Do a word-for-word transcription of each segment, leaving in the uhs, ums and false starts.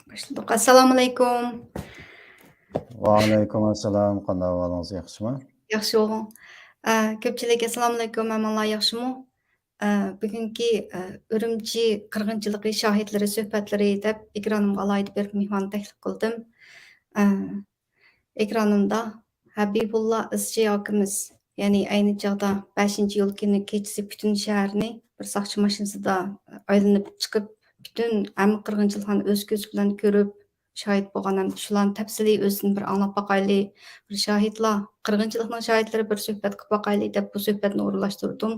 باشلىدۇق. ئەسسالامۇئەلەيكۇم. ۋەئەلەيكۇم ئەسسالام. قانداق ئەھۋالىڭىز، ياخشىمۇ؟ ياخشى بولغان. ئە، كۆپچىلىككە ئەسسالامۇئەلەيكۇم، ھەممىڭلار ياخشىمۇ؟ ئە، بۈگۈنكى، ئە، ئۈرۈمچى قىرغىنچىلىقى شاھىتلىرى سۆھبەتلىرى دەپ ئېكرانىمغا ئالاھىدە بىر مېھمان تەكلىپ قىلدىم. ئە، ئېكرانىمدا ھەبىبۇللا ئىزچى ئاكىمىز، يەنى ئەينى چاغدا بەشىنچى ئىيۇل كۈنى كېچىسى پۈتۈن شەھەرنى بىر ساقچى ماشىنىسىدا ئايلىنىپ چىقىپ، پۈتۈن ھەممە قىرغىنچىلىقلارنى ئۆز كۆزى بىلەن كۆرۈپ، شاھىت بولغان ھەم شۇلارنى تەپسىلىي ئۆزىدىن بىر ئاڭلاپ باقايلى، بىر شاھىتلار، قىرغىنچىلىقنىڭ شاھىتلىرى بىر سۆھبەت قىلىپ باقايلى دەپ بۇ سۆھبەتنى ئورۇنلاشتۇردۇم.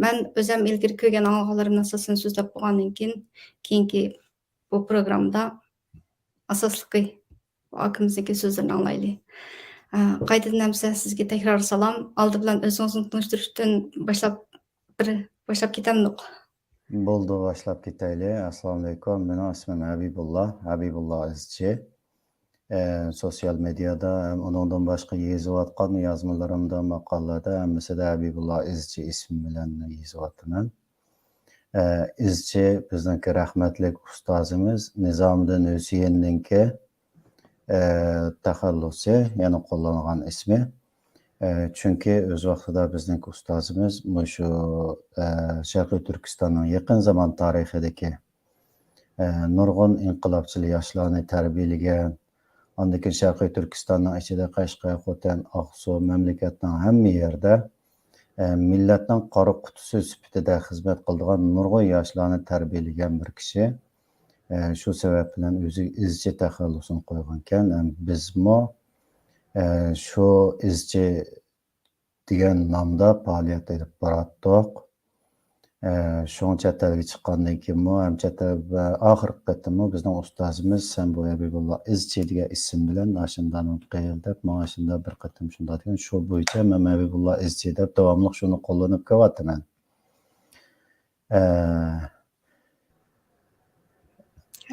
مەن ئۆزۈم ئىلگىرى كۆرگەن ئاڭلىغانلىرىمنى ئاساسەن سۆزلەپ بولغاندىن كېيىن، كېيىنكى بۇ پروگراممىدا ئاساسلىقى بۇ ئاكىمىزنىڭكى سۆزلىرىنى ئاڭلايلى. ئە، قايتىدىن ئەمسە سىزگە تەكرار سالام. ئالدى بىلەن ئۆزىڭىزنى تونۇشتۇرۇشتىن باشلاپ بىر باشلاپ كېتەمدۇق؟ بولدى، باشلاپ كېتەيلى. ئەسسالامۇئەلەيكۇم. مېنىڭ ئىسمىم ھەبىبۇللا، ھەبىبۇللا ئىزچى. ئە، سوتسىيال مېدىيادا ھەم ئۇنىڭدىن باشقا يېزىۋاتقان يازمىلىرىمدا، ماقالىلەردە ھەممىسىدە ھەبىبۇللا ئىزچى ئىسمى بىلەن يېزىۋاتىمەن. ئە، ئىزچى بىزنىڭكى رەھمەتلىك ئۇستازىمىز نىزامىدىن ھۈسەيىننىڭكى، ئە، تەخەللۇسى، يەنى قوللانغان ئىسمى. ئە، چۈنكى ئۆز ۋاقتىدا بىزنىڭكى ئۇستازىمىز مۇشۇ، ئە، شەرقىي تۈركىستاننىڭ يېقىن زامان تارىخىدىكى، ئە، نۇرغۇن ئىنقىلابچىل ياشلارنى تەربىيەلىگەن، ئاندىن كېيىن شەرقىي تۈركىستاننىڭ ئىچىدە قەشقەر، خوتەن، ئاقسۇ، مەملىكەتنىڭ ھەممە يېرىدە، ئە، مىللەتنىڭ قارا قۇتىسى سۈپىتىدە خىزمەت قىلىدىغان نۇرغۇن ياشلارنى تەربىيەلىگەن بىر كىشى. ئە، شۇ سەۋەب بىلەن ئۆزى ئىزچى تەخەللۇسىنى قويغانىكەن. ھەم بىزمۇ، ئە، شۇ ئىزچى دېگەن نامدا پائالىيەت ئېلىپ باراتتۇق. ئە، شۇڭا چەت ئەلگە چىققاندىن كېيىنمۇ ھەم چەت ئەل، ئاخىرقى قېتىممۇ بىزنىڭ ئۇستازىمىز، «سەن بۇ ھەبىبۇللا ئىزچى دېگەن ئىسىم بىلەن ئاشۇنداق قىل» دەپ، ماڭا شۇنداق بىر قېتىم شۇنداق دېگەن. شۇ بويىچە مەن ھەبىبۇللا ئىزچى دەپ داۋاملىق شۇنى قوللىنىپ كېلىۋاتىمەن. ئە،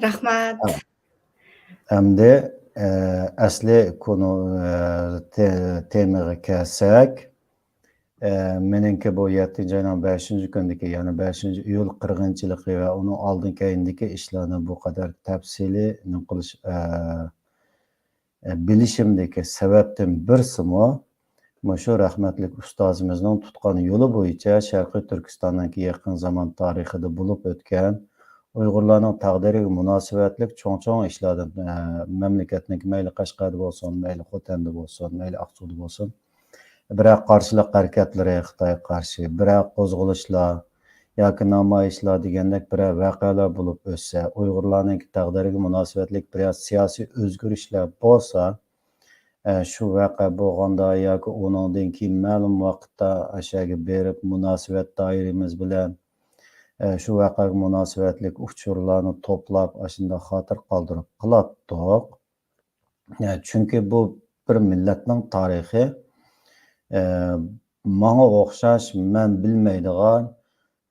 رەھمەت. ئەمدى، ئە، ئەسلى كۇنۇ-، ئە، تې-، تېمىغا كەلسەك، ئە، مېنىڭكى بۇ يەتتىنچى ئاينىڭ بەشىنچى كۈنىدىكى، يەنى بەشىنچى ئىيۇل قىرغىنچىلىقى ۋە ئۇنىڭ ئالدىن كەينىدىكى ئىشلارنى بۇ قەدەر تەپسىلىي نېمە قىلىش، ئە، ئە، بىلىشىمدىكى سەۋەبتىن بىرسىمۇ، مۇشۇ رەھمەتلىك ئۇستازىمىزنىڭ تۇتقان يولى بويىچە شەرقىي تۈركىستاننىڭكى يېقىن زامان تارىخىدا بولۇپ ئۆتكەن ئۇيغۇرلارنىڭ تەقدىرىگە مۇناسىۋەتلىك چوڭ-چوڭ ئىشلاردىن، ئە، مەملىكەتنىڭكى مەيلى قەشقەردە بولسۇن، مەيلى خوتەندە بولسۇن، مەيلى ئاقسۇدا بولسۇن، بىرەر قارشىلىق ھەرىكەتلىرى خىتايغا قارشى، بىرەر قوزغىلىشلار ياكى نامايىشلار دېگەندەك بىرەر ۋەقەلەر بولۇپ ئۆتسە، ئۇيغۇرلارنىڭكى تەقدىرىگە مۇناسىۋەتلىك بىرەر سىياسىي ئۆزگىرىشلەر بولسا، ئە، شۇ ۋەقە بولغاندا ياكى ئۇنىڭدىن كېيىن مەلۇم ۋاقىتتا ئاشۇ يەرگە بېرىپ، مۇناسىۋەت دائىرىمىز بىلەن، ئە، شۇ ۋەقەگە مۇناسىۋەتلىك ئۇچۇرلارنى توپلاپ، ئاشۇنداق خاتىرە قالدۇرۇپ قىلاتتۇق. ئە، چۈنكى بۇ بىر مىللەتنىڭ تارىخى. ئە، ماڭا ئوخشاش مەن بىلمەيدىغان،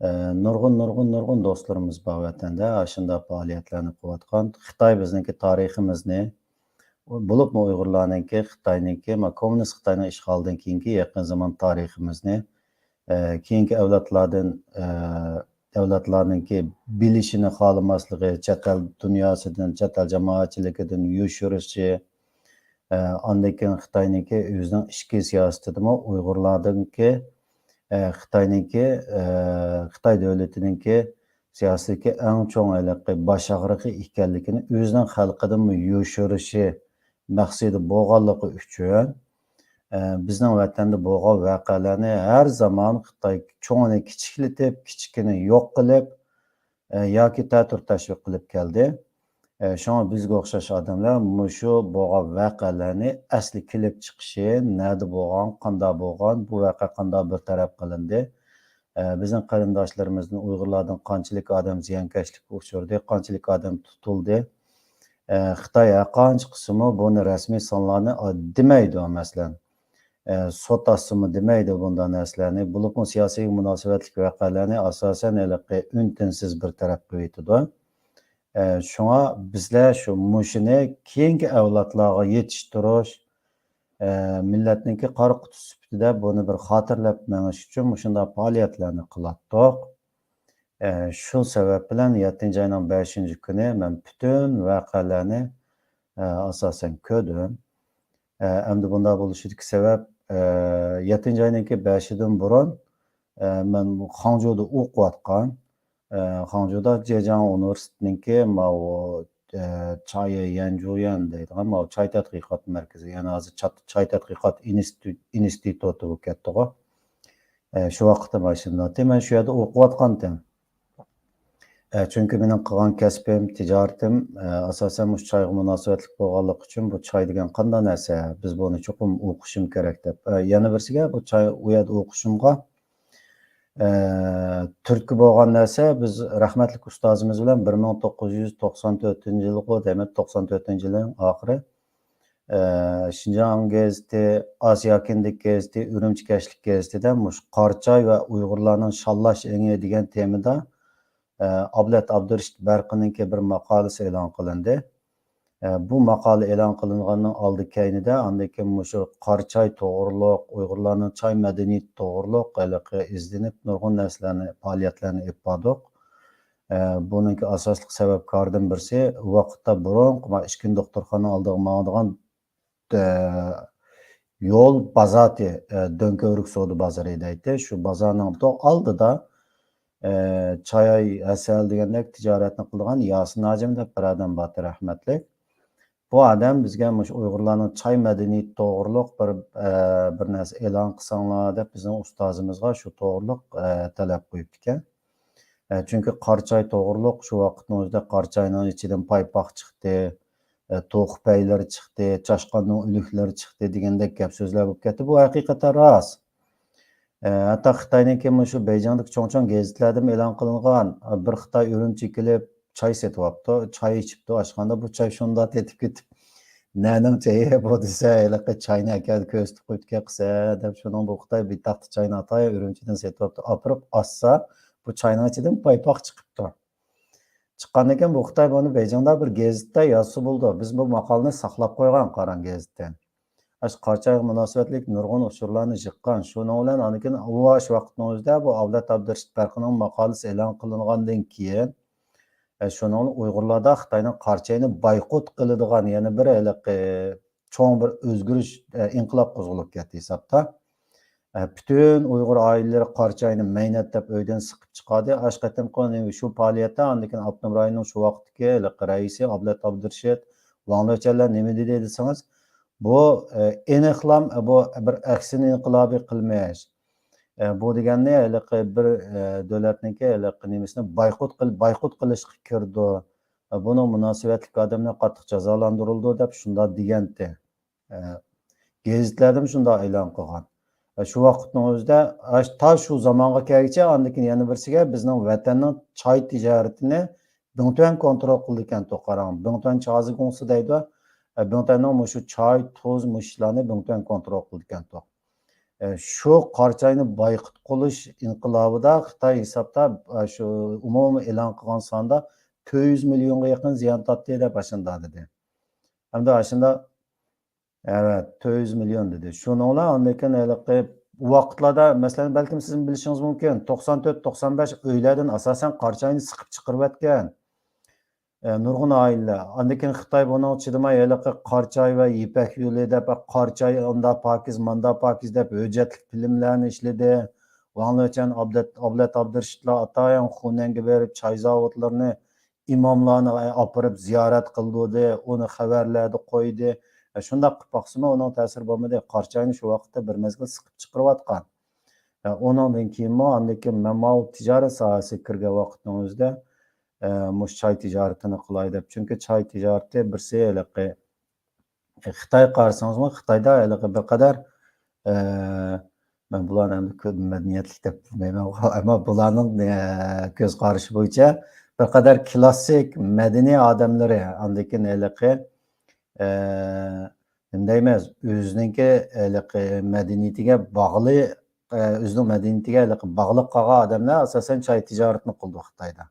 ئە، نۇرغۇن، نۇرغۇن، نۇرغۇن دوستلىرىمىز بار ۋەتەندە، ئاشۇنداق پائالىيەتلەرنى قىلىۋاتقان. خىتاي بىزنىڭكى تارىخىمىزنى، بولۇپمۇ ئۇيغۇرلارنىڭكى، خىتاينىڭكى، ما-، كوممۇنىست خىتاينىڭ ئىشغالىدىن كېيىنكى يېقىن زامان تارىخىمىزنى، ئە، كېيىنكى ئەۋلادلاردىن، ئە، ئەۋلادلارنىڭكى بىلىشىنى خالىماسلىقى، چەت ئەل دۇنياسىدىن، چەت ئەل جامائەتچىلىكىدىن يوشۇرۇشى، ئە، ئاندىن كېيىن خىتاينىڭكى ئۆزىنىڭ ئىچكى سىياسىتىدىمۇ ئۇيغۇرلاردىنكى، ئە، خىتاينىڭكى، ئە، خىتاي دۆلىتىنىڭكى سىياسىتىدىكى ئەڭ چوڭ ھېلىقى باش ئاغرىقى ئىكەنلىكىنى ئۆزىنىڭ خەلقىدىنمۇ يوشۇرۇشى مەقسىتى بولغانلىقى ئۈچۈن، ئە، بىزنىڭ ۋەتەندە بولغان ۋەقەلەرنى ھەر زامان خىتاي چوڭىنى كىچىكلىتىپ، كىچىكىنى يوق قىلىپ، ئە، ياكى تەتۈر تەشۋىق قىلىپ كەلدى. ئە، شۇڭا بىزگە ئوخشاش ئادەملەر مۇشۇ بولغان ۋەقەلەرنى ئەسلى كېلىپ چىقىشى، نەدە بولغان، قانداق بولغان، بۇ ۋەقە قانداق بىر تەرەپ قىلىندى، ئە، بىزنىڭ قېرىنداشلىرىمىزدىن، ئۇيغۇرلاردىن قانچىلىك ئادەم زىيانكەشلىككە ئۇچرىدى، قانچىلىك ئادەم تۇتۇلدى، ئە، خىتاي ھەر قانچە قىلسىمۇ بۇنى رەسمىي سانلارنى، ئا، دېمەيدۇ، مەسىلەن. ئە، سوت ئاچسىمۇ دېمەيدۇ بۇنداق نەرسىلەرنى. بولۇپمۇ سىياسىيگە مۇناسىۋەتلىك ۋەقەلەرنى ئاساسەن ھېلىقى ئۈن-تىنسىز بىر تەرەپ قىلىۋېتىدۇ. ئە، شۇڭا بىزلەر شۇ مۇشۇنى كېيىنكى ئەۋلادلارغا يېتىشتۈرۈش، ئە، مىللەتنىڭكى قارا قۇتى سۈپىتىدە بۇنى بىر خاتىرىلەپ مېڭىش ئۈچۈن مۇشۇنداق پائالىيەتلەرنى قىلاتتۇق. ئە، شۇ سەۋەب بىلەن يەتتىنچى ئاينىڭ بەشىنچى كۈنى مەن پۈتۈن ۋەقەلەرنى، ئە، ئاساسەن كۆردۈم. ئە، ئەمدى بۇنداق بولۇشىدىكى سەۋەب، ئە، يەتتىنچى ئاينىڭكى بەشىدىن بۇرۇن، ئە، مەن خاڭجۇدا ئوقۇۋاتقان، ئە، خاڭجۇدا جېجياڭ ئۇنىۋېرسىتېتىنىڭكى ماۋۇ، ئە، چاي يەنجۇيەن دەيدىغان ماۋۇ چاي تەتقىقات مەركىزى، يەنى ھازىر چات-، چاي تەتقىقات ئىنستىتۇ-، ئىنستىتۇتى بولۇپ كەتتىغۇ. ئە، شۇ ۋاقىتتا مانا شۇنداق. مەن شۇ يەردە ئوقۇۋاتقانتىم. ئە، چۈنكى مېنىڭ قىلغان كەسپىم، تىجارىتىم، ئە، ئاساسەن مۇشۇ چايغا مۇناسىۋەتلىك بولغانلىقى ئۈچۈن، بۇ چاي دېگەن قانداق نەرسە، بىز بۇنى چوقۇم ئوقۇشىم كېرەك دەپ. ئە، يەنە بىرسىگە بۇ چاي ئۇ يەردە ئوقۇشۇمغا، ئە، تۈرتكە بولغان نەرسە، بىز رەھمەتلىك ئۇستازىمىز بىلەن بىر مىڭ توققۇز يۈز توقسان تۆتىنچى يىلغۇ دەيمەن، توقسان تۆتىنچى يىلنىڭ ئاخىرى، ئە، شىنجاڭ گېزىتى، ئاسىيا كىندىك گېزىتى، ئۈرۈمچى كەچلىك گېزىتىدە مۇشۇ قارا چاي ۋە ئۇيغۇرلارنىڭ شاللاش ئېڭى دېگەن تېمىدا، ئە، ئابلەت ئابدۇرېشىت بەرقىنىڭكى بىر ماقالىسى ئېلان قىلىندى. ئە، بۇ ماقالە ئېلان قىلىنغاننىڭ ئالدى كەينىدە ئاندىن كېيىن مۇشۇ قارا چاي توغرۇلۇق، ئۇيغۇرلارنىڭ چاي مەدەنىيىتى توغرۇلۇق ھېلىقى ئىزدىنىپ نۇرغۇن نەرسىلەرنى، پائالىيەتلەرنى ئېلىپ باردۇق. ئە، بۇنىڭكى ئاساسلىق سەۋەبكاردىن بىرسى، ۋاقىتتا بۇرۇنقى ما ئىچكىرى دوختۇرخانا ئالدىغا ماڭىدىغان، ئە، يول بازاتى، ئە، دۆڭكۆۋرۈك سودا بازىرى دەيتتى. شۇ بازارنىڭ تو-، ئالدىدا، ئە، چاي ھەسەل دېگەندەك تىجارەتنى قىلىدىغان ياسىن ھاجىم دەپ بىر ئادەم بارتى، رەھمەتلىك. بۇ ئادەم بىزگە مۇشۇ ئۇيغۇرلارنىڭ چاي مەدەنىيىتى توغرۇلۇق بىر، ئە، بىر نەرسە ئېلان قىلساڭلار دەپ بىزنىڭ ئۇستازىمىزغا شۇ توغرۇلۇق، ئە، تەلەپ قويۇپتىكەن. ئە، چۈنكى قارا چاي توغرۇلۇق شۇ ۋاقىتنىڭ ئۆزىدە قارا چاينىڭ ئىچىدىن پايپاق چىقتى، ئە، توخۇ پەيلىرى چىقتى، چاشقاننىڭ ئۆلۈكلىرى چىقتى دېگەندەك گەپ سۆزلەر بولۇپ كەتتى. بۇ ھەقىقەتەن راست. ئە، ھەتتا خىتاينىڭكى مۇشۇ بېيجىڭدىكى چوڭ-چوڭ گېزىتلەردىمۇ ئېلان قىلىنغان، بىر خىتاي ئۈرۈمچىگە كېلىپ چاي سېتىۋاپتۇ، چاي ئىچىپتۇ، ئاشخانىدا بۇ چاي شۇنداق تېتىپ كېتىپ، نەنىڭ چېيى بۇ دېسە، ھېلىقى چاينى ئەكەلدى كۆرسىتىپ قويۇپتىكەن قىسە دەپ، شۇنىڭ بۇ خىتاي بىتاختا چاينى ئاتايا ئۈرۈمچىدىن سېتىۋاپتۇ، ئاپىرىپ ئاچسا، بۇ چاينىڭ ئىچىدىن پايپاق چىقىپتۇ. چىققاندىن كېيىن بۇ خىتاي بۇنى بېيجىڭدا بىر گېزىتتە يازسا بولىدۇ. بىز بۇ ماقالىنى ساقلاپ قويغان قارا گېزىتتىن. ئاشۇ قارا چايغا مۇناسىۋەتلىك نۇرغۇن ئۇچۇرلارنى يىغقان. شۇنىڭ بىلەن ئاندىن كېيىن ئۇ ئاشۇ ۋاقىتنىڭ ئۆزىدە بۇ ئابلەت ئابدۇرېشىت بەرقىنىڭ ماقالىسى ئېلان قىلىنغاندىن كېيىن، ئە، شۇنىڭ بىلەن ئۇيغۇرلاردا خىتاينىڭ قارا چاينى بايقۇت قىلىدىغان يەنە بىر ھېلىقى چوڭ بىر ئۆزگىرىش، ئە، ئىنقىلاب قوزغىلىپ كەتتى ھېسابتا. ئە، پۈتۈن ئۇيغۇر ئائىلىلىرى قارا چاينى مەينەت دەپ ئۆيدىن سىقىپ چىقاردى. ئاشۇ قېتىمقى شۇ پائالىيەتتە ئاندىن كېيىن ئاپتونوم رايوننىڭ شۇ ۋاقىتتىكى ھېلىقى رەئىسى ئابلەت ئابدۇرېشىت، ۋاڭ لېچۈەنلەر نېمە دېدى دېسىڭىز، بۇ، ئە، ئېنىقلام، ئە، بۇ بىر ئەكسىنى ئىنقىلابىي قىلمىش. ئە، بۇ دېگەننى ھېلىقى بىر، ئە، دۆلەتنىڭكى ھېلىقى نېمىسىنى بايقۇت قىل-، بايقۇت قىلىشقا كىرىدۇ. ئە، بۇنىڭ مۇناسىۋەتلىك ئادەملەر قاتتىق جازالاندۇرۇلىدۇ دەپ شۇنداق دېگەنتى. ئە، گېزىتلەردىمۇ شۇنداق ئېلان قىلغان. ئە، شۇ ۋاقىتنىڭ ئۆزىدە، ئاش-، تا شۇ زامانغا كەلگۈچە ئاندىن كېيىن يەنە بىرسىگە بىزنىڭ ۋەتەننىڭ چاي تىجارىتىنى بىڭتۈەن كونترول قىلىدىكەنتۇ، قاراڭ. بىڭتۈەن چازىگۇڭسى دەيدۇ. ئە، بىڭتۈەننىڭ مۇشۇ چاي، تۇز، مۇشۇ ئىشلارنى بىڭتۈەن كونترول قىلىدىكەنتۇ. ئە، شۇ قارا چاينى بايقۇت قىلىش ئىنقىلابىدا خىتاي ھېسابتا، ئە، شۇ ئومۇمىي ئېلان قىلغان ساندا تۆت يۈز مىليونغا يېقىن زىيان تارتتى دەپ ئاشۇنداق دېدى. ھەمدە ئاشۇنداق، ئەۋەت، تۆت يۈز مىليون دېدى. شۇنىڭ بىلەن ئاندىن كېيىن ھېلىقى ۋاقىتلاردا، مەسىلەن، بەلكىم سىزمۇ بىلىشىڭىز مۇمكىن، توقسان تۆت، توقسان بەش ئۆيلەردىن ئاساسەن قارا چاينى سىقىپ چىقىرىۋەتكەن. ئە، نۇرغۇن ئائىلىلەر. ئاندىن كېيىن خىتاي بۇنىڭغا چىدىماي، ھېلىقى قارا چاي ۋە يىپەك يولى دەپ، قارا چاي ئاندا پاكىز، ماندا پاكىز دەپ ھۆججەتلىك فىلىملەرنى ئىشلىدى. ۋاڭ لېچۈەن، ئابلەت، ئابلەت ئابدۇرېشىتلار ئاتايىن خۇنەنگە بېرىپ، چاي زاۋۇتلىرىنى، ئىماملارنى ئاپىرىپ زىيارەت قىلدۇردى، ئۇنى خەۋەرلەردە قويدى. ئە، شۇنداق قىلىپ باقسىمۇ، ئۇنىڭ تەسىرى بولمىدى. قارا چاينى شۇ ۋاقىتتا بىر مەزگىل سىقىپ چىقىرىۋاتقان. ئە، ئۇنىڭدىن كېيىنمۇ، ئاندىن كېيىن مەن ماۋۇ تىجارەت ساھەسىگە كىرگەن ۋاقىتنىڭ ئۆزىدە، ئە، مۇشۇ چاي تىجارىتىنى قىلاي دەپ. چۈنكى چاي تىجارىتى بىرسى ھېلىقى، ئە، خىتاي قارىسىڭىزمۇ، خىتايدا ھېلىقى بىر قەدەر، ئە، مەن بۇلارنى ئەمدى كۆپ مەدەنىيەتلىك دەپ بىلمەيمەن، ئەمما بۇلارنىڭ، ئە، كۆز قارىشى بويىچە بىر قەدەر كلاسسىك مەدەنىي ئادەملىرى، ئاندىن كېيىن ھېلىقى، ئە، نېمە دەيمىز، ئۆزىنىڭكى ھېلىقى مەدەنىيىتىگە باغلى، ئە، ئۆزىنىڭ مەدەنىيىتىگە ھېلىقى باغلىق قالغان ئادەملەر ئاساسەن چاي تىجارىتىنى قىلىدۇ خىتايدا.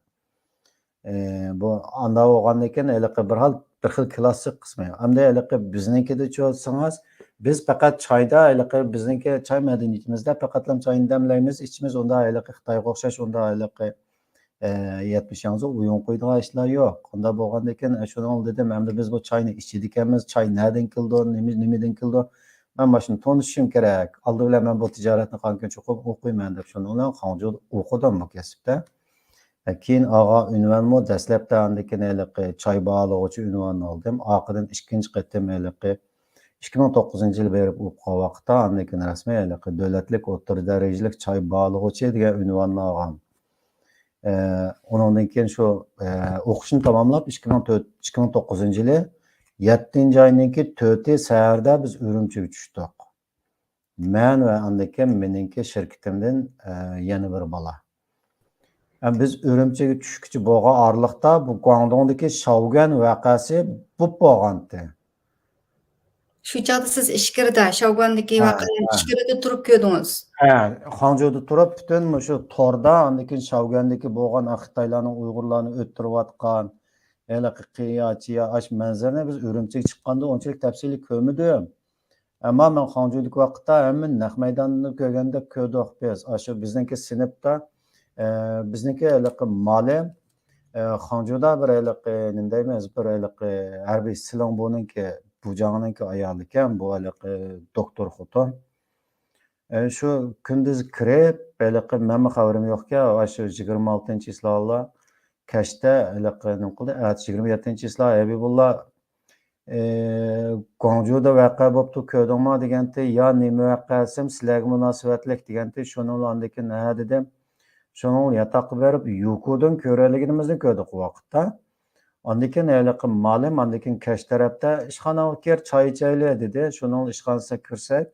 ئى، بۇ ئانداق بولغاندىن كېيىن ھېلىقى بىر خىل، بىر خىل كلاسسىك قىسمى. ئەمدى ھېلىقى بىزنىڭكىدە چۈشەنسىڭىز، بىز پەقەت چايدا ھېلىقى بىزنىڭكى چاي مەدەنىيىتىمىزدە پەقەتلا چاينى دەملەيمىز، ئىچىمىز، ئۇنداق ھېلىقى خىتايغا ئوخشاش ئۇنداق ھېلىقى، ئە، يەتمىش ياڭزا ئويۇن قويىدىغان ئىشلار يوق. ئۇنداق بولغاندىكىن، ئە، شۇنىڭ دېدىم، ئەمدى بىز بۇ چاينى ئىچىدىكەنمىز، چاي نەدىن كېلىدۇ، نېمە، نېمىدىن كېلىدۇ؟ مەن مانا شۇنى تونۇشۇشۇم كېرەك. ئالدى بىلەن مەن بۇ تىجارەتنى قانكۈن چوقۇم ئوقۇيمەن دەپ، شۇنىڭ بىلەن خاڭجۇدا ئوقۇدۇم بۇ كەسىپتە. ئە، كېيىن ئالغان ئۇنۋانمۇ دەسلەپتە ئاندىن كېيىن ھېلىقى چاي باھالىغۇچى ئۇنۋانىنى ئالدىم. ئارقىدىن ئىككىنچى قېتىم ھېلىقى ئىككى مىڭ توققۇزىنچى يىلى بېرىپ ئوقۇغان ۋاقىتتا، ئاندىن كېيىن رەسمىي ھېلىقى دۆلەتلىك ئوتتۇرا دەرىجىلىك چاي باھالىغۇچى دېگەن ئۇنۋاننى ئالغان. ئە، ئۇنىڭدىن كېيىن شۇ، ئە، ئوقۇشنى تاماملاپ، ئىككى مىڭ تۆت، ئىككى مىڭ توققۇزىنچى يىلى يەتتىنچى ئاينىڭكى تۆتى سەھەردە بىز ئۈرۈمچىگە چۈشتۇق. مەن ۋە ئاندىن كېيىن مېنىڭكى شىركىتىمدىن، ئە، يەنە بىر بالا. ئە، بىز ئۈرۈمچىگە چۈشكىچە بولغان ئارىلىقتا بۇ گۇاڭدۇڭدىكى شاۋگۈەن ۋەقەسى بولۇپ بولغانتى. شۇ چاغدا سىز ئىچكىرىدە، شاۋگۈەندىكى ھە، ۋەقەنى ھە. ئىچكىرىدە تۇرۇپ كۆردىڭىز. ھە، خاڭجۇدا تۇرۇپ، پۈتۈن مۇشۇ توردا، ئاندىن كېيىن شاۋگۈەندىكى بولغان خىتايلارنىڭ ئۇيغۇرلارنى ئۆلتۈرۈۋاتقان ھېلىقى قىيا، چىيا، ئاش مەنزىرىنى بىز ئۈرۈمچىگە چىققاندا ئۇنچىلىك تەپسىلىي كۆرمىدىم. ئەمما مەن خاڭجۇدىكى ۋاقىتتا ھەممە نەق مەيداننى كۆرگەندەك كۆردۇق بىز. ئاشۇ بىزنىڭكى سىنىپتا، ئە، بىزنىڭكى ھېلىقى مالىم، ئە، خاڭجۇدا بىر ھېلىقى، نېمە دەيمىز، بىر ھېلىقى ھەربىي سىلىڭبۇنىڭكى، بۇجاڭنىڭكى ئايالى ئىكەن، بۇ ھېلىقى دوختۇر خوتۇن. ئە، شۇ كۈندۈز كىرىپ، ھېلىقى مەنمۇ خەۋىرىم يوقكەن، ئاشۇ يىگىرمە ئالتىنچى چىسلالا كەچتە ھېلىقى نېمە قىلدى، ئەتىسى يىگىرمە يەتتىنچى چىسلا ھەربىي باللا ئى، گۇاڭجۇدا ۋەقە بوپتۇ، كۆردۈڭمۇ دېگەنتى، يا نېمە ۋەقە دېسەم، سىلەرگە مۇناسىۋەتلىك دېگەنتى، شۇنىڭ بىلەن ئاندىن كېيىن ھە دېدىم. شۇنىڭ بىلەن ياتاققا بېرىپ، يۇكۇدىن كۆرەلىگىنىمىزنى كۆردۇق ئۇ ۋاقىتتا. ئاندىن كېيىن ھېلىقى مالىم، ئاندىن كېيىن كەچ تەرەپتە ئىشخاناغا كىر، چاي ئىچەيلى دېدى. شۇنىڭ ئىشخانىسىغا كىرسەك،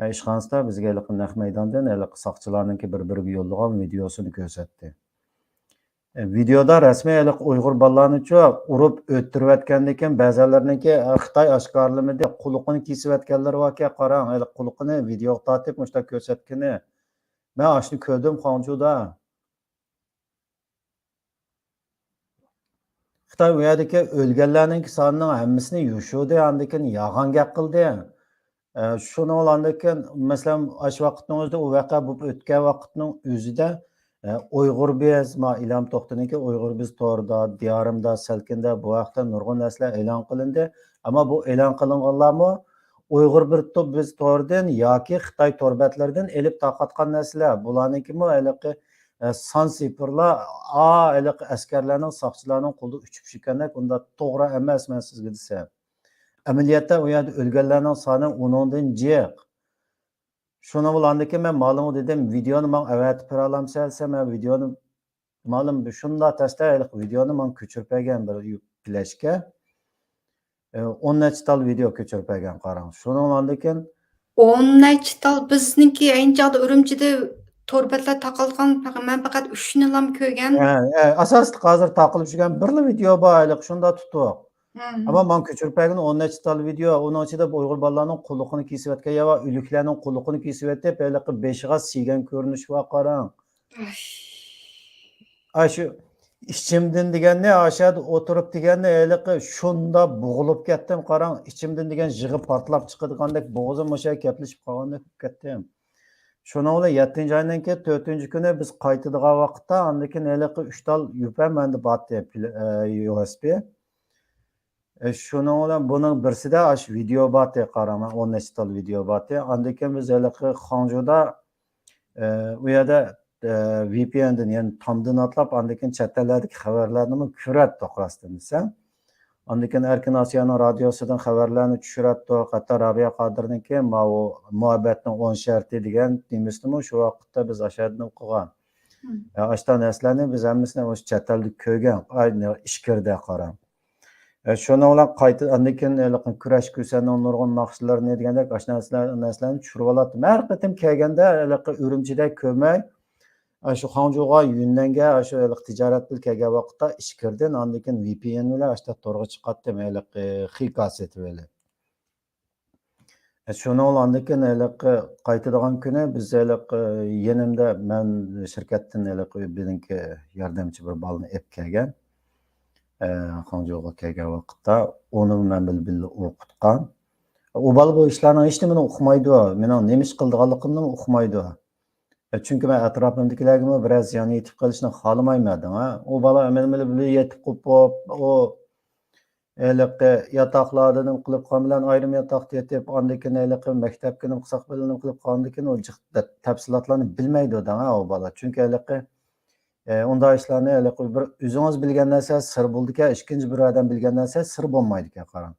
ئە، ئىشخانىسىدا بىزگە ھېلىقى نەق مەيداندىن ھېلىقى ساقچىلارنىڭكى بىر-بىرىگە يوللىغان ۋىدېئوسىنى كۆرسەتتى. ۋىدېودا رەسمىي ھېلىقى ئۇيغۇر بالىلارنىچۇ ئۇرۇپ ئۆلتۈرۈۋەتكەندىن كېيىن بەزەنلىرىنىڭكى، ئە، خىتاي ئاشكارىلىمىدى، قۇلىقىنى كېسىۋەتكەنلىرى باركەن، قاراڭ، ھېلىقى قۇلىقىنى ۋىدېوغا تارتىپ مۇشۇنداق كۆرسەتكىنى. مەن ئاشۇنى كۆردۈم خاڭجۇدا. خىتاي ئۇ يەردىكى ئۆلگەنلەرنىڭكى سانىنىڭ ھەممىسىنى يوشۇردى، ئاندىن كېيىن يالغان گەپ قىلدى. ئە، شۇنىڭ بىلەن ئاندىن كېيىن، مەسىلەن، ئاشۇ ۋاقىتنىڭ ئۆزىدە، ئۇ ۋەقە بولۇپ ئۆتكەن ۋاقىتنىڭ ئۆزىدە، ئە، ئۇيغۇر بىز، ما، ئىلھام توختىنىڭكى ئۇيغۇر بىز تورىدا، دىيارىمدا، سەلكىندە بۇ ھەقتە نۇرغۇن نەرسىلەر ئېلان قىلىندى. ئەمما بۇ ئېلان قىلىنغانلارمۇ ئۇيغۇر بىر تو-، بىز تورىدىن ياكى خىتاي تور بەتلىرىدىن ئېلىپ تارقاتقان نەرسىلەر. بۇلارنىڭكىمۇ ھېلىقى، ئە، سان سىفىرلار، ئا، ھېلىقى ئەسكەرلەرنىڭ، ساقچىلارنىڭ قولىدا ئۇچۇپ چۈشكەندەك، ئۇنداق توغرا ئەمەس، مەن سىزگە دېسەم. ئەمەلىيەتتە ئۇ يەردە ئۆلگەنلەرنىڭ سانى ئۇنىڭدىن جىق. شۇنىڭ بىلەن ئاندىن كېيىن مەن مالىمغا دېدىم، ۋىدېونى ماڭا ئەۋەتىپ بېرەلەمسەن دېسەم، مەن ۋىدېونى، مالىم شۇنداق تەستە ھېلىقى ۋىدېونى ماڭا كۆچۈرۈپ بەرگەن بىر فلەشكە. ئە، ئون نەچچە تال ۋىدېو كۆچۈرۈپ بەرگەن، قاراڭ. شۇنىڭ بىلەن ئاندىن كېيىن ئون نەچچە تال، بىزنىڭكى ئەينى چاغدا ئۈرۈمچىدە تور بەتلەر تاقالغان، پەقەت، مەن پەقەت ئۈچنىلا كۆرگەن. ھە، ھە، ئاساسلىق ھازىر تاقىلىپ چۈشكەن بىرلا ۋىدېو بار، ھېلىقى شۇنداق تۇتۇق. ھە. ئەمما ماڭا كۆچۈرۈپ بەرگىنى ئون نەچچە تال ۋىدېو، ئۇنىڭ ئىچىدە بۇ ئۇيغۇر بالىلارنىڭ قۇلىقىنى كېسىۋەتكەن يا ئۆلۈكلەرنىڭ قۇلىقىنى كېسىۋېتىپ، ھېلىقى بېشىغا سىيگەن كۆرۈنۈشى بار، قاراڭ. ئاي. ئاشۇ ئىچىمدىن دېگەننى، ئاشۇ يەردە ئولتۇرۇپ دېگەننى، ھېلىقى شۇنداق بوغۇلۇپ كەتتىم، قاراڭ، ئىچىمدىن دېگەن يىغا پارتلاپ چىقىدىغاندەك، بوغۇزۇم مۇشۇ يەرگە كەپلىشىپ قالغاندەك بولۇپ كەتتىم. شۇنىڭ بىلەن يەتتىنچى ئاينىڭكى تۆتىنچى كۈنى بىز قايتىدىغان ۋاقىتتا، ئاندىن كېيىن ھېلىقى ئۈچ تال يۈپە مەندە بارتى، پىل-، ئە، يۇ ئېس بى. ئە، شۇنىڭ بىلەن بۇنىڭ بىرسىدە ئاشۇ ۋىدېو بارتى، قاراڭ، ئون نەچچە تال ۋىدېو بارتى. ئاندىن كېيىن بىز ھېلىقى خاڭجۇدا، ئە، ئۇ يەردە، ئە، ۋى پى ئېندىن، يەنى تامدىن ئاتلاپ، ئاندىن كېيىن چەت ئەللەردىكى خەۋەرلەرنىمۇ كۆرەتتۇق، راستىنى دېسەم. ئاندىن كېيىن ئەركىن ئاسىيانىڭ رادىيوسىدىن خەۋەرلەرنى چۈشۈرەتتۇق. ھەتتا رابىيە قادىرنىڭكى ماۋۇ مۇھەببەتنىڭ ئون شەرتى دېگەن نېمىسىنىمۇ شۇ ۋاقىتتا بىز ئاشۇ يەردىن ئوقۇغان. مم. ئە، ئاشۇنداق نەرسىلەرنى بىز ھەممىسىنى ئاشۇ چەت ئەلدە كۆرگەن، ئاي، ئىچكىرىدە، قاراڭ. ئە، شۇنىڭ بىلەن قايتا، ئاندىن كېيىن ھېلىقى كۈرەش كۈسەننىڭ نۇرغۇن ناخشىلىرىنى دېگەندەك، ئاشۇ نەرسىلەر، نەرسىلەرنى چۈشۈرۈۋالاتتىم. ھەر قېتىم كەلگەندە ھېلىقى ئۈرۈمچىدە كۆرمەي، ئاشۇ خاڭجۇغا، يۈننەنگە، ئاشۇ ھېلىقى تىجارەت بىلەن كەلگەن ۋاقىتتا ئىچكىرىدىن، ئاندىن كېيىن ۋى پى ئېن بىلەن ئاشۇنداق تورغا چىقاتتىم، ھېلىقى خىكا سېتىۋېلىپ. شۇنىڭ بىلەن ئاندىن كېيىن ھېلىقى قايتىدىغان كۈنى بىز ھېلىقى يېنىمدا مەن شىركەتتىن ھېلىقى بىزنىڭكى ياردەمچى بىر بالىنى ئېلىپ كەلگەن. ئە، خاڭجۇغا كەلگەن ۋاقىتتا ئۇنىمۇ مەن بىلەن بىللە ئوقۇتقان. ئۇ بالا بۇ ئىشلارنىڭ ھېچنېمىنى ئۇقمايدۇ. مېنىڭ نېمە ئىش قىلىدىغانلىقىمنىمۇ ئۇقمايدۇ. چۈنكى مەن ئەتراپىمدىكىلەرگىمۇ بىرەر زىيان يېتىپ قېلىشىنى خالىمايمەن دەڭ. ئۇ بالا مەن بىلەن بىللە يېتىپ قوپۇپ، ئۇ ھېلىقى ياتاقلاردا نېمە قىلىپ قالغان بىلەن ئايرىم ياتاقتا يېتىپ، ئاندىن كېيىن ھېلىقى مەكتەپكە نېمە قىلساق بىلەن نېمە قىلىپ قالغاندىن كېيىن ئۇ جىق تەپسىلاتلارنى بىلمەيدۇ دەڭ ئۇ بالا. چۈنكى ھېلىقى ئۇنداق ئىشلارنى ھېلىقى بىر ئۆزىڭىز بىلگەن نەرسە سىر بولىدىكەن، ئىككىنچى بىر ئادەم بىلگەن نەرسە سىر بولمايدىكەن، قاراڭ.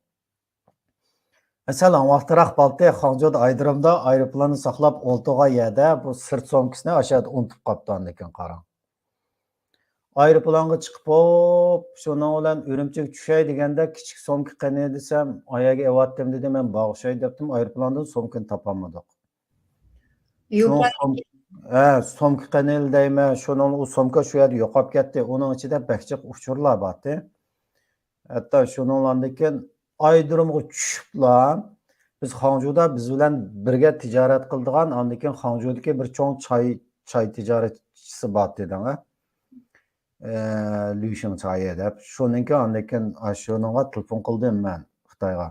مەسىلەن، ۋاقتىراق بالتى خاڭجۇدا ئايرودرومدا ئايروپىلاننى ساقلاپ ئولتۇرغان يەردە بۇ سىرت سومكىسىنى ئاشۇ يەردە ئۇنتۇپ قاپتۇ، ئاندىن كېيىن قاراڭ. ئايروپىلانغا چىقىپ، ھوپ، شۇنىڭ بىلەن ئۈرۈمچىگە چۈشەي دېگەندە، كىچىك سومكا قېنى دېسەم، ئايەرگە ئەۋەتتىم دېدى، مەن بارغۇچە دەپتىم، ئايروپىلاندىن سومكىنى تاپالمىدۇق. شۇنىڭ سوم-، ھە، سومكا قېنى دەيمەن، شۇنىڭ ئۇ سومكا شۇ يەردە يوقاپ كەتتى. ئۇنىڭ ئىچىدە بەك جىق ئۇچۇرلار بارتى. ھەتتا شۇنىڭلاندىن كېيىن ئايرودرومغا چۈشۈپلا، بىز خاڭجۇدا بىز بىلەن بىرگە تىجارەت قىلىدىغان، ئاندىن كېيىن خاڭجۇدىكى بىر چوڭ چاي، چاي تىجارەتچىسى بارتى دەڭە. ئە، لۈشىڭ چايى دەپ. شۇنىڭكى ئاندىن كېيىن، ئا، شۇنىڭغا تېلېفون قىلدىم مەن خىتايغا.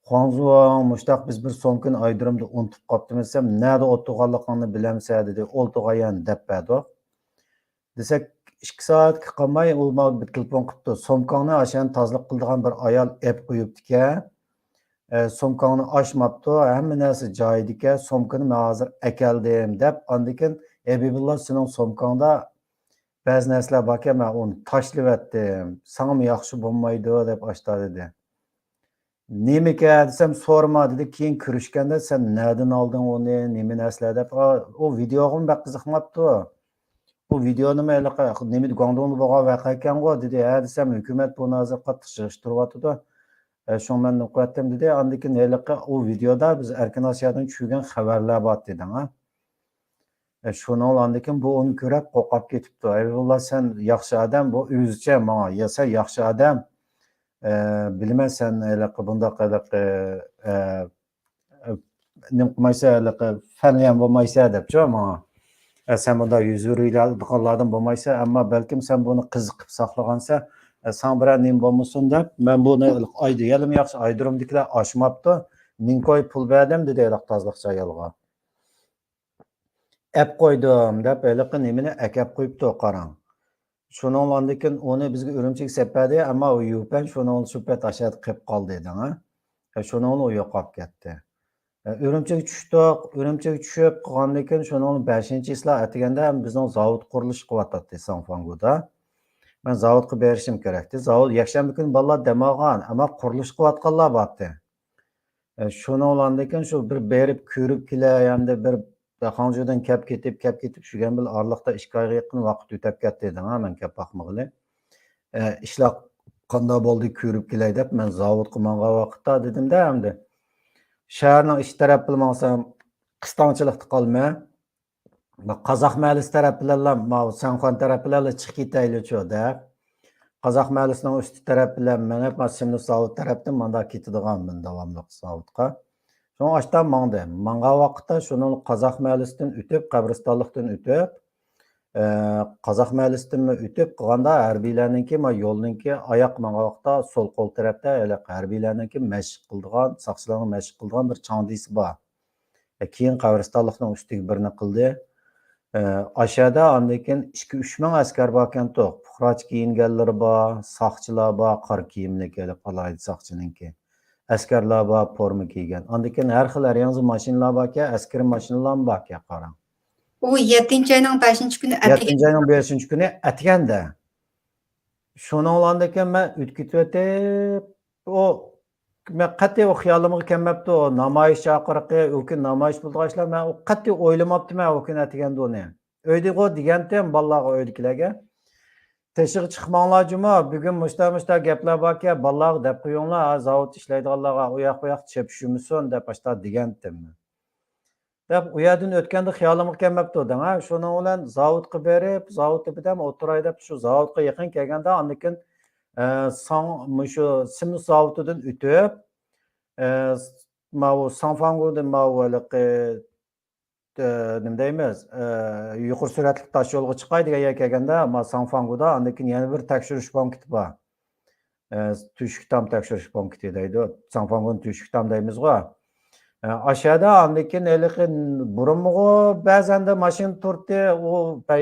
خۇاڭزۇاڭ، مۇشتاق بىز بىر سومكىنى ئايرودرومدا ئۇنتۇپ قاپتىمىز دېسەم، نەدە ئولتۇرغانلىقىڭنى بىلەمسەن دېدى. ئولتۇرغان يەرنى دەپ بەردۇق. دېسەك، ئىككى سائەتكە قالماي ئۇ ماڭا بىر تېلېفون قىپتۇ. سومكاڭنى ئاشۇ يەرنى تازىلىق قىلىدىغان بىر ئايال ئېپ قويۇپتىكەن. ئە، سومكاڭنى ئاچماپتۇ، ھەممە نەرسە جايىدىكەن، سومكىنى مەن ھازىر ئەكەلدىم دەپ، ئاندىن كېيىن ھەبىبۇللا سېنىڭ سومكاڭدا بەزى نەرسىلەر باركەن، مەن ئۇنى تاشلىۋەتتىم، ساڭىمۇ ياخشى بولمايدۇ دەپ ئاشتا دېدى. نېمىكەن دېسەم، سورىما دېدى، كېيىن كۆرۈشكەندە سەن نەدىن ئالدىڭ ئۇنى، نېمە نەرسىلەر دەپ. ئا، ئۇ ۋىدېئوغىمۇ بەك قىزىقماپتۇ. بۇ ۋىدېئو نېمە ھېلىقى، نېمىدە، گۇاڭدۇڭدا بولغان ۋەقە ئىكەنغۇ دېدى. ھە دېسەم، ھۆكۈمەت بۇنى ھازىر قاتتىق يىغىشتۇرۇۋاتىدۇ. ئە، شۇڭا مەن نوقۇۋەتتىم دېدى. ئاندىن كېيىن ھېلىقى ئۇ ۋىدېودا بىز ئەركىن ئاسىيادىن چۈشۈرگەن خەۋەرلەر بار دېدىڭ ھە. ئە، شۇنىڭ ئاندىن كېيىن بۇ ئۇنى كۆرۈپ قورقۇپ كېتىپتۇ. ھەبىبۇللا سەن ياخشى ئادەم، بۇ ئۆزىچە ماڭا، يا سەن ياخشى ئادەم، ئە، بىلىمەن سەن ھېلىقى بۇنداق ھېلىقى، ئە، ئە، نېمە قىلمايسەن ھېلىقى، فەنلىيەن بولمايسەن دەپچۇ ماڭا. ئە، سەن بۇنداق يۈز بېرىدىغانلاردىن بولمايسەن، ئەمما بەلكىم سەن بۇنى قىزىقىپ ساقلىغانسەن، ئە، ساڭا بىرەر نېمە بولمىسۇن دەپ، مەن بۇنى ئايدى-، يەنىمۇ ياخشى ئايرودرومدىكىلەر ئاچماپتۇ. مىڭ كوي پۇل بەردىم دېدى ھېلىقى تازىلىقچى ئايالغا. ئەپ قويدۇم دەپ ھېلىقى نېمىنى ئەكەپ قويۇپتۇ، قاراڭ. شۇنىڭلاندىن كېيىن ئۇنى بىزگە ئۈرۈمچىگە سەپ بەردى، ئەمما ئۇ يۈپەن شۇنىڭ سۈپەت ئاشۇ يەردە قېلىپ قالدى دەڭ ھە. شۇنىڭ ئۇ يوقاپ كەتتى. ئۈرۈمچىگە چۈشتۇق، ئۈرۈمچىگە چۈشۈپ قالغاندىن كېيىن شۇنىڭ بەشىنچى چىسلا ئەتىگەندە بىزنىڭ زاۋۇت قۇرۇلۇشى قىلىۋاتاتتى ساڭفاڭگۇدا. مەن زاۋۇتقا بېرىشىم كېرەكتى. زاۋۇت يەكشەنبە كۈنى بالىلار دەم ئالغان، ئەمما قۇرۇلۇش قىلىۋاتقانلار بارتى. ئە، شۇنىڭلاندىن كېيىن شۇ بىر بېرىپ كۆرۈپ كېلەي، ئەمدى بىر خاڭجۇدىن كەپ كېتىپ، كەپ كېتىپ، شۇ بىلەن بىر ئارىلىقتا ئىككى ئايغا يېقىن ۋاقىت ئۆتەپ كەتتى دەڭ ھە، مەن كەپ باقمىغىلى. ئە، ئىشلار قانداق بولدى، كۆرۈپ كېلەي دەپ، مەن زاۋۇتقا ماڭغان ۋاقىتتا دېدىم-دە، ئەمدى شەھەرنىڭ ئىچى تەرەپ بىلەن ماڭسام، قىستاڭچىلىقتا قالىمەن. بۇ قازاق مەھەللىسى تەرەپ بىلەنلا، ماۋۇ سەنخۇەن تەرەپ بىلەنلا چىقىپ كېتەيلىچۇ دەپ، قازاق مەھەللىسىنىڭ ئۈستى تەرەپ بىلەن مېڭىپ، ما سىمنىس زاۋۇت تەرەپتىن مانداق كېتىدىغانمەن داۋاملىق زاۋۇتقا. شۇڭا ئاشتا ماڭدىم. ماڭغان ۋاقىتتا شۇنىڭ قازاق مەھەللىسىدىن ئۆتۈپ، قەبرىستانلىقتىن ئۆتۈپ، ئە، قازاق مەھەللىسىدىنمۇ ئۆتۈپ قالغاندا، ھەربىيلەرنىڭكى، ما يولنىڭكى ئاياق ماڭغان ۋاقىتتا سول قول تەرەپتە ھېلىقى ھەربىيلەرنىڭكى مەشىق قىلىدىغان، ساقچىلارنىڭ مەشىق قىلىدىغان بىر چاڭ دىسى بار. ئە، كېيىن قەبرىستانلىقنىڭ ئۈستىگە بىرنى قىلدى. ئە، ئاشەدە ئاندىن كېيىن ئىككى، ئۈچ مىڭ ئەسكەر باركەنتۇق. پۇقراچە كىيىنگەنلىرى بار، ساقچىلار بار، قارا كىيىملىك ھېلىقى ئالاھىدە ساقچىنىڭكى. ئەسكەرلەر بار، پورما كىيگەن. ئاندىن كېيىن ھەر خىل ھەر ياڭزا ماشىنىلار باركەن، ئەسكىرىي ماشىنىلارمۇ باركەن، قاراڭ. ئۇ يەتتىنچى ئاينىڭ بەشىنچى كۈنى ئەتىگەن. يەتتىنچى ئاينىڭ بەشىنچى كۈنى ئەتىگەندە. شۇنىڭلاندىن كېيىن مەن ئۆتۈپ كېتىۋېتىپ، ئۇ، مەن قەتئىي ئۇ خىيالىمغا كەلمەپتۇ. نامايىش چاقىرىقى، ئۇ كۈن نامايىش بولىدىغان ئىشلار، مەن ئۇ قەتئىي ئويلىماپتىمەن ئۇ كۈن ئەتىگەندە ئۇنى. ئۆيدىغۇ دېگەنتىم بالىلارغا، ئۆيدىكىلەرگە. تېشىغا چىقماڭلار جۇمۇ، بۈگۈن مۇشتا مۇشتا گەپلەر باركەن، بالىلارغا دەپ قويۇڭلار، ھا، زاۋۇت ئىشلەيدىغانلارغا، ئۇ ياق بۇ ياق چېپىشمىسۇن دەپ ئاشتا دېگەنتىم. دەپ، ئۇ يەردىن ئۆتكەندە خىيالىمغا كەلمەپتۇ دەڭ. ھە، شۇنىڭ بىلەن زاۋۇتقا بېرىپ، زاۋۇتتا بىردەم ئولتۇراي دەپ، شۇ زاۋۇتقا يېقىن كەلگەندە، ئاندىن كېيىن، ئە، ساڭ-، مۇشۇ سىمنىس زاۋۇتىدىن ئۆتۈپ، ئە، ماۋۇ ساڭفاڭگۇدىن ماۋۇ ھېلىقى، ئە، نېمە دەيمىز، ئە، يۇقىرى سۈرئەتلىك تاش يولغا چىقاي دېگەن يەرگە كەلگەندە، ما ساڭفاڭگۇدا ئاندىن كېيىن يەنە بىر تەكشۈرۈش پونكىتى بار. ئە، تۈشۈكتام تەكشۈرۈش پونكىتى دەيدۇ. ساڭفاڭگۇنى تۈشۈكتام دەيمىزغۇ. ئاشۇ يەردە ئاندىن كېيىن ھېلىقى بۇرۇنمۇغۇ بەزەندە ماشىنا تۇرتتى، ئۇ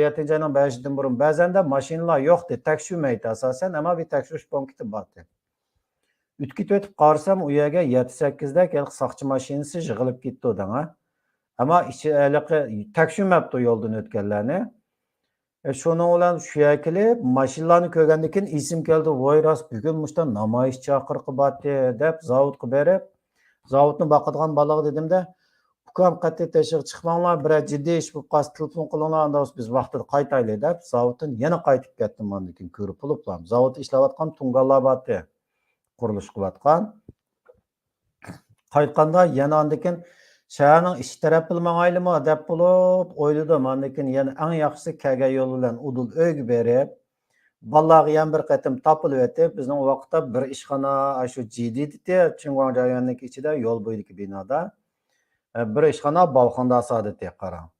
يەتتىنچى ئاينىڭ بەشىدىن بۇرۇن بەزەندە ماشىنىلار يوقتى، تەكشۈرمەيتتى ئاساسەن، ئەمما بىر تەكشۈرۈش پونكىتى بارتى. ئۆتۈپ كېتىۋېتىپ قارىسام، ئۇ يەرگە يەتتە سەككىزدەك ھېلىقى ساقچى ماشىنىسى يىغىلىپ كېتىپتۇ دەڭە. ئەمما ئىچى ھېلىقى تەكشۈرمەپتۇ يولدىن ئۆتكەنلەرنى. ئە، شۇنىڭ بىلەن شۇ يەرگە كېلىپ، ماشىنىلارنى كۆرگەندىن كېيىن ئېسىم كەلدى، ۋاي راست، بۈگۈن مۇشتا نامايىشچى چاقىرىقى بارتى، دەپ زاۋۇتقا بېرىپ، زاۋۇتنى باقىدىغان بالىغا دېدىمدە، ئۇكام، قەتئىي تېشىغا چىقماڭلار، بىرەر جىددىي ئىش بولۇپ قالسا تېلېفون قىلىڭلار، ئاندا بولسا بىز ۋاقتىدا قايتايلى، دەپ زاۋۇتتىن يەنە قايتىپ كەتتىم. ئاندىن كېيىن كۆرۈپ بولۇپلا زاۋۇتتا ئىشلەۋاتقان تۇڭگانلار بارتى، قۇرۇلۇش قىلىۋاتقان. قايتقاندا يەنە ئاندىن كېيىن شەھەرنىڭ ئىچى تەرەپلا ماڭايلىمۇ دەپ بولۇپ ئويلىدىم. ئاندىن كېيىن يەنە ئەڭ ياخشىسى كەلگەن يول بىلەن ئۇدۇل ئۆيگە بېرىپ، بالىلارغا يەنە بىر قېتىم تاپىلىۋېتىپ، بىزنىڭ ۋاقىتتا بىر ئىشخانا، ئاشۇ جىدىدىتى چىڭگۇاڭ رايونىنىڭ ئىچىدە يول بويىدىكى بىنادا، ئە، بىر ئىشخانا باۋخېندا سادىتى قاراڭ.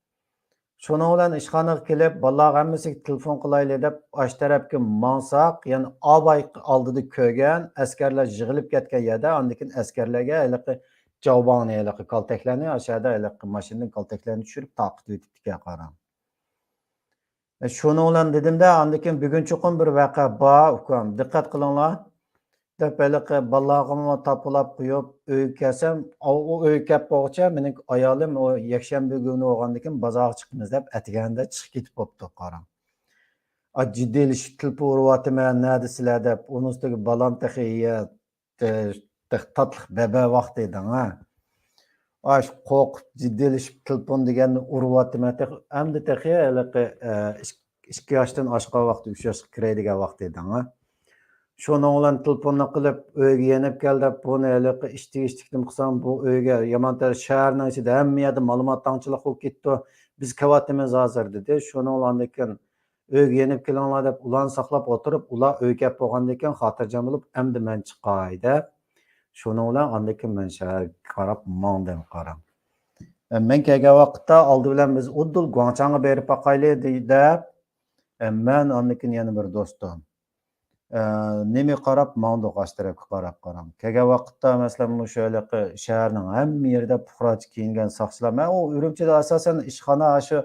شۇنىڭ بىلەن ئىشخانىغا كېلىپ، بالىلارغا ھەممىسىگە تېلېفون قىلايلى دەپ، ئاشۇ تەرەپكە ماڭساق، يەنە ئاباي ئالدىدا كۆرگەن ئەسكەرلەر يىغىلىپ كەتكەن يەردە، ئاندىن كېيىن ئەسكەرلەرگە ھېلىقى جاۋباڭنى، ھېلىقى كالتەكلەرنى، ئاشۇ يەردە ھېلىقى ماشىنىدىن كالتەكلەرنى چۈشۈرۈپ تارقىتىۋېتىپتىكەن قاراڭ. ئە، شۇنىڭ بىلەن دېدىمدە، ئاندىن كېيىن بۈگۈن چوقۇم بىر ۋەقە بار، ئۇكام، دىققەت قىلىڭلار، دەپ ھېلىقى بالىلارغىمۇ تاپىلاپ قويۇپ، ئۆيگە كەلسەم، ئۇ، ئۇ ئۆيگە كەپ بولغۇچە مېنىڭ ئايالىم ئۇ يەكشەنبە كۈنى بولغاندىن كېيىن بازارغا چىقىمىز دەپ ئەتىگەندە چىقىپ كېتىپ بوپتۇ، قاراڭ. ئا، جىددىيلىشىپ تېلېفون ئۇرۇۋاتىمەن، نەدىسىلەر دەپ، ئۇنىڭ ئۈستىگە بالام تېخى يە، تېخى تاتلىق بەبە ۋاقتى ئىدىڭ، ھە. ئاشۇ قورقۇپ، جىددىيلىشىپ تېلېفون دېگەننى ئۇرۇۋاتىمەن. تېخى، ئەمدى تېخى ھېلىقى، ئە، ئىك-، ئىككى ياشتىن ئاشقان ۋاقتى، ئۈچ ياشقا كىرەي دېگەن ۋاقتى ئىدىڭ، ھە. شۇنىڭ بىلەن تېلېفوننى قىلىپ، ئۆيگە يېنىپ كەل دەپ، بۇنى ھېلىقى ئىش تېگىشلىكنى قىلساڭ، بۇ ئۆيگە يامان تەر-، شەھەرنىڭ ئىچىدە ھەممە يەردە مالىمات تاڭچىلىق بولۇپ كېتىپتۇ. بىز كېلىۋاتىمىز ھازىر، دېدى. شۇنىڭ بىلەن ئاندىن كېيىن ئۆيگە يېنىپ كېلىڭلار دەپ ئۇلارنى ساقلاپ ئولتۇرۇپ، ئۇلار ئۆيگە كەپ بولغاندىن كېيىن خاتىرجەم بولۇپ، ئەمدى مەن چىقاي دەپ، شۇنىڭ بىلەن ئاندىن كېيىن مەن شەھەرگە قاراپ ماڭدىم، قاراڭ. ئە، مەن كەلگەن ۋاقىتتا ئالدى بىلەن بىز ئۇدۇل گۇاڭچاڭغا بېرىپ باقايلى دېدى دەپ، ئە، مەن ئاندىن كېيىن يەنە بىر دوستۇم. ئە، نېمە قاراپ ماڭدۇق، ئاشۇ تەرەپكە قاراپ، قاراڭ. كەلگەن ۋاقىتتا، مەسىلەن، مۇشۇ ھېلىقى شەھەرنىڭ ھەممە يېرىدە پۇقراچە كىيىنگەن ساقچىلار. مەن ئۇ ئۈرۈمچىدە ئاساسەن ئىشخانا ئاشۇ،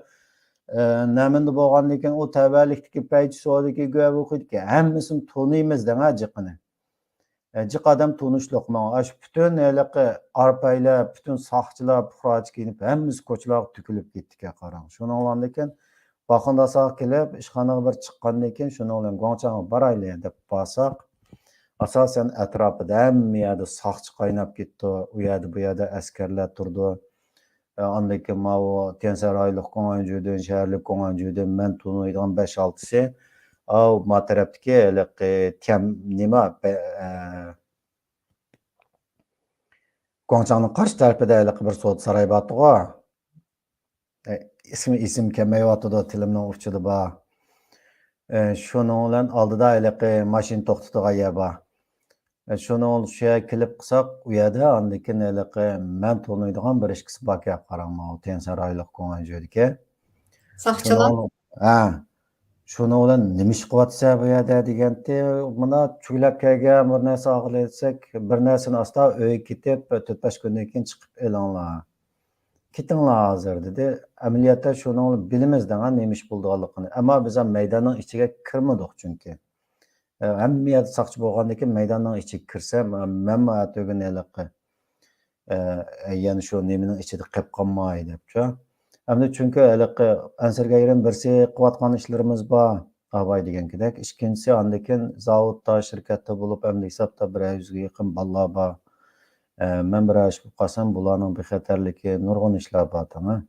ئە، نەمىندە بولغاندىن كېيىن ئۇ تەۋەلىكتىكى پەيچى سودىكى گۇەبۇخىدىكى ھەممىسىنى تونۇيمىز دەڭ، ھە، جىقىنى. ئە، جىق ئادەم تونۇشلۇق ماڭا. ئاشۇ پۈتۈن ھېلىقى ئارپايلار، پۈتۈن ساقچىلار پۇقراچە كىيىنىپ، ھەممىسى كوچىلارغا تۆكۈلۈپ كېتىدىكەن، قاراڭ. شۇنىڭ بىلەن باخنداساغا كېلىپ، ئىشخانىغا بىر چىققاندىن كېيىن، شۇنىڭ بىلەن گۇاڭچاڭغا بارايلى دەپ بارساق، ئاساسەن ئەتراپىدا ھەممە يەردە ساقچى قايناپ كېتىپتۇ. ئۇ يەردە، بۇ يەردە ئەسكەرلەر تۇرىدۇ. ئاندىن كېيىن ماۋۇ تيەنشەن رايونلۇق گۇاڭئەنجۈدىن، شەھەرلىك گۇاڭئەنجۈدىن مەن تونۇيدىغان بەش-ئالتىسى، ئاۋۇ ما تەرەپتىكى ھېلىقى تيەن، نېمە، بە-، ئە، گۇاڭچاڭنىڭ قارشى تەرىپىدە ھېلىقى بىر سودا ساراي بارتىغۇ. ئە، ئىسمى ئېسىمگە كەلمەيۋاتىدۇ، تىلىمنىڭ ئۇچىدا بار. ئە، شۇنىڭ بىلەن ئالدىدا ھېلىقى ماشىنا توختىتىدىغان يەر بار. ئە، شۇنىڭ بىلەن شۇ يەرگە كېلىپ قالساق، ئۇ يەردە ئاندىن كېيىن ھېلىقى مەن تونۇيدىغان بىر ئىككىسى باركەن، قاراڭ، ماۋۇ تيەنشەن رايونلۇق گۇاڭئەنجۈدىكى. ساقچىلار؟ شۇنىڭ، ھە. شۇنىڭ بىلەن نېمە ئىش قىلىۋاتىسەن بۇ يەردە دېگەنتى، مانا چۈگلەپ كەلگەن بىر نەرسە ئالغىلى دېسەك، بىر نەرسىنى ئاستا ئۆيگە كېتىپ، تۆت-بەش كۈندىن كېيىن چىقىپ ئېلىڭلار. كېتىڭلار ھازىر، دېدى. ئەمەلىيەتتە شۇنىڭ بىلىمىز دەڭ، نېمە ئىش بولىدىغانلىقىنى. ئەمما بىز ھەم مەيداننىڭ ئىچىگە كىرمىدۇق چۈنكى. ئە، ھەممە يەردە ساقچى بولغاندىن كېيىن مەيداننىڭ ئىچىگە كىرسە، مە-، مەنمۇ ئەتىگۈن ھېلىقى، ئە، يەنە شۇ نېمىنىڭ ئىچىدە قېلىپ قالماي دەپچۇ. ئەمدى چۈنكى ھېلىقى ئەنسىرىگەن يېرىم بىرسى قىلىۋاتقان ئىشلىرىمىز بار، ئاباي دېگەنكىدەك. ئىككىنچىسى، ئاندىن كېيىن زاۋۇتتا، شىركەتتە بولۇپ، ئەمدى ھېسابتا بىر يۈزگە يېقىن بالىلار بار. ئە، مەن بىر ئىش بولۇپ قالسام، بۇلارنىڭ بىخەتەرلىكى، نۇرغۇن ئىشلار بار دەڭ.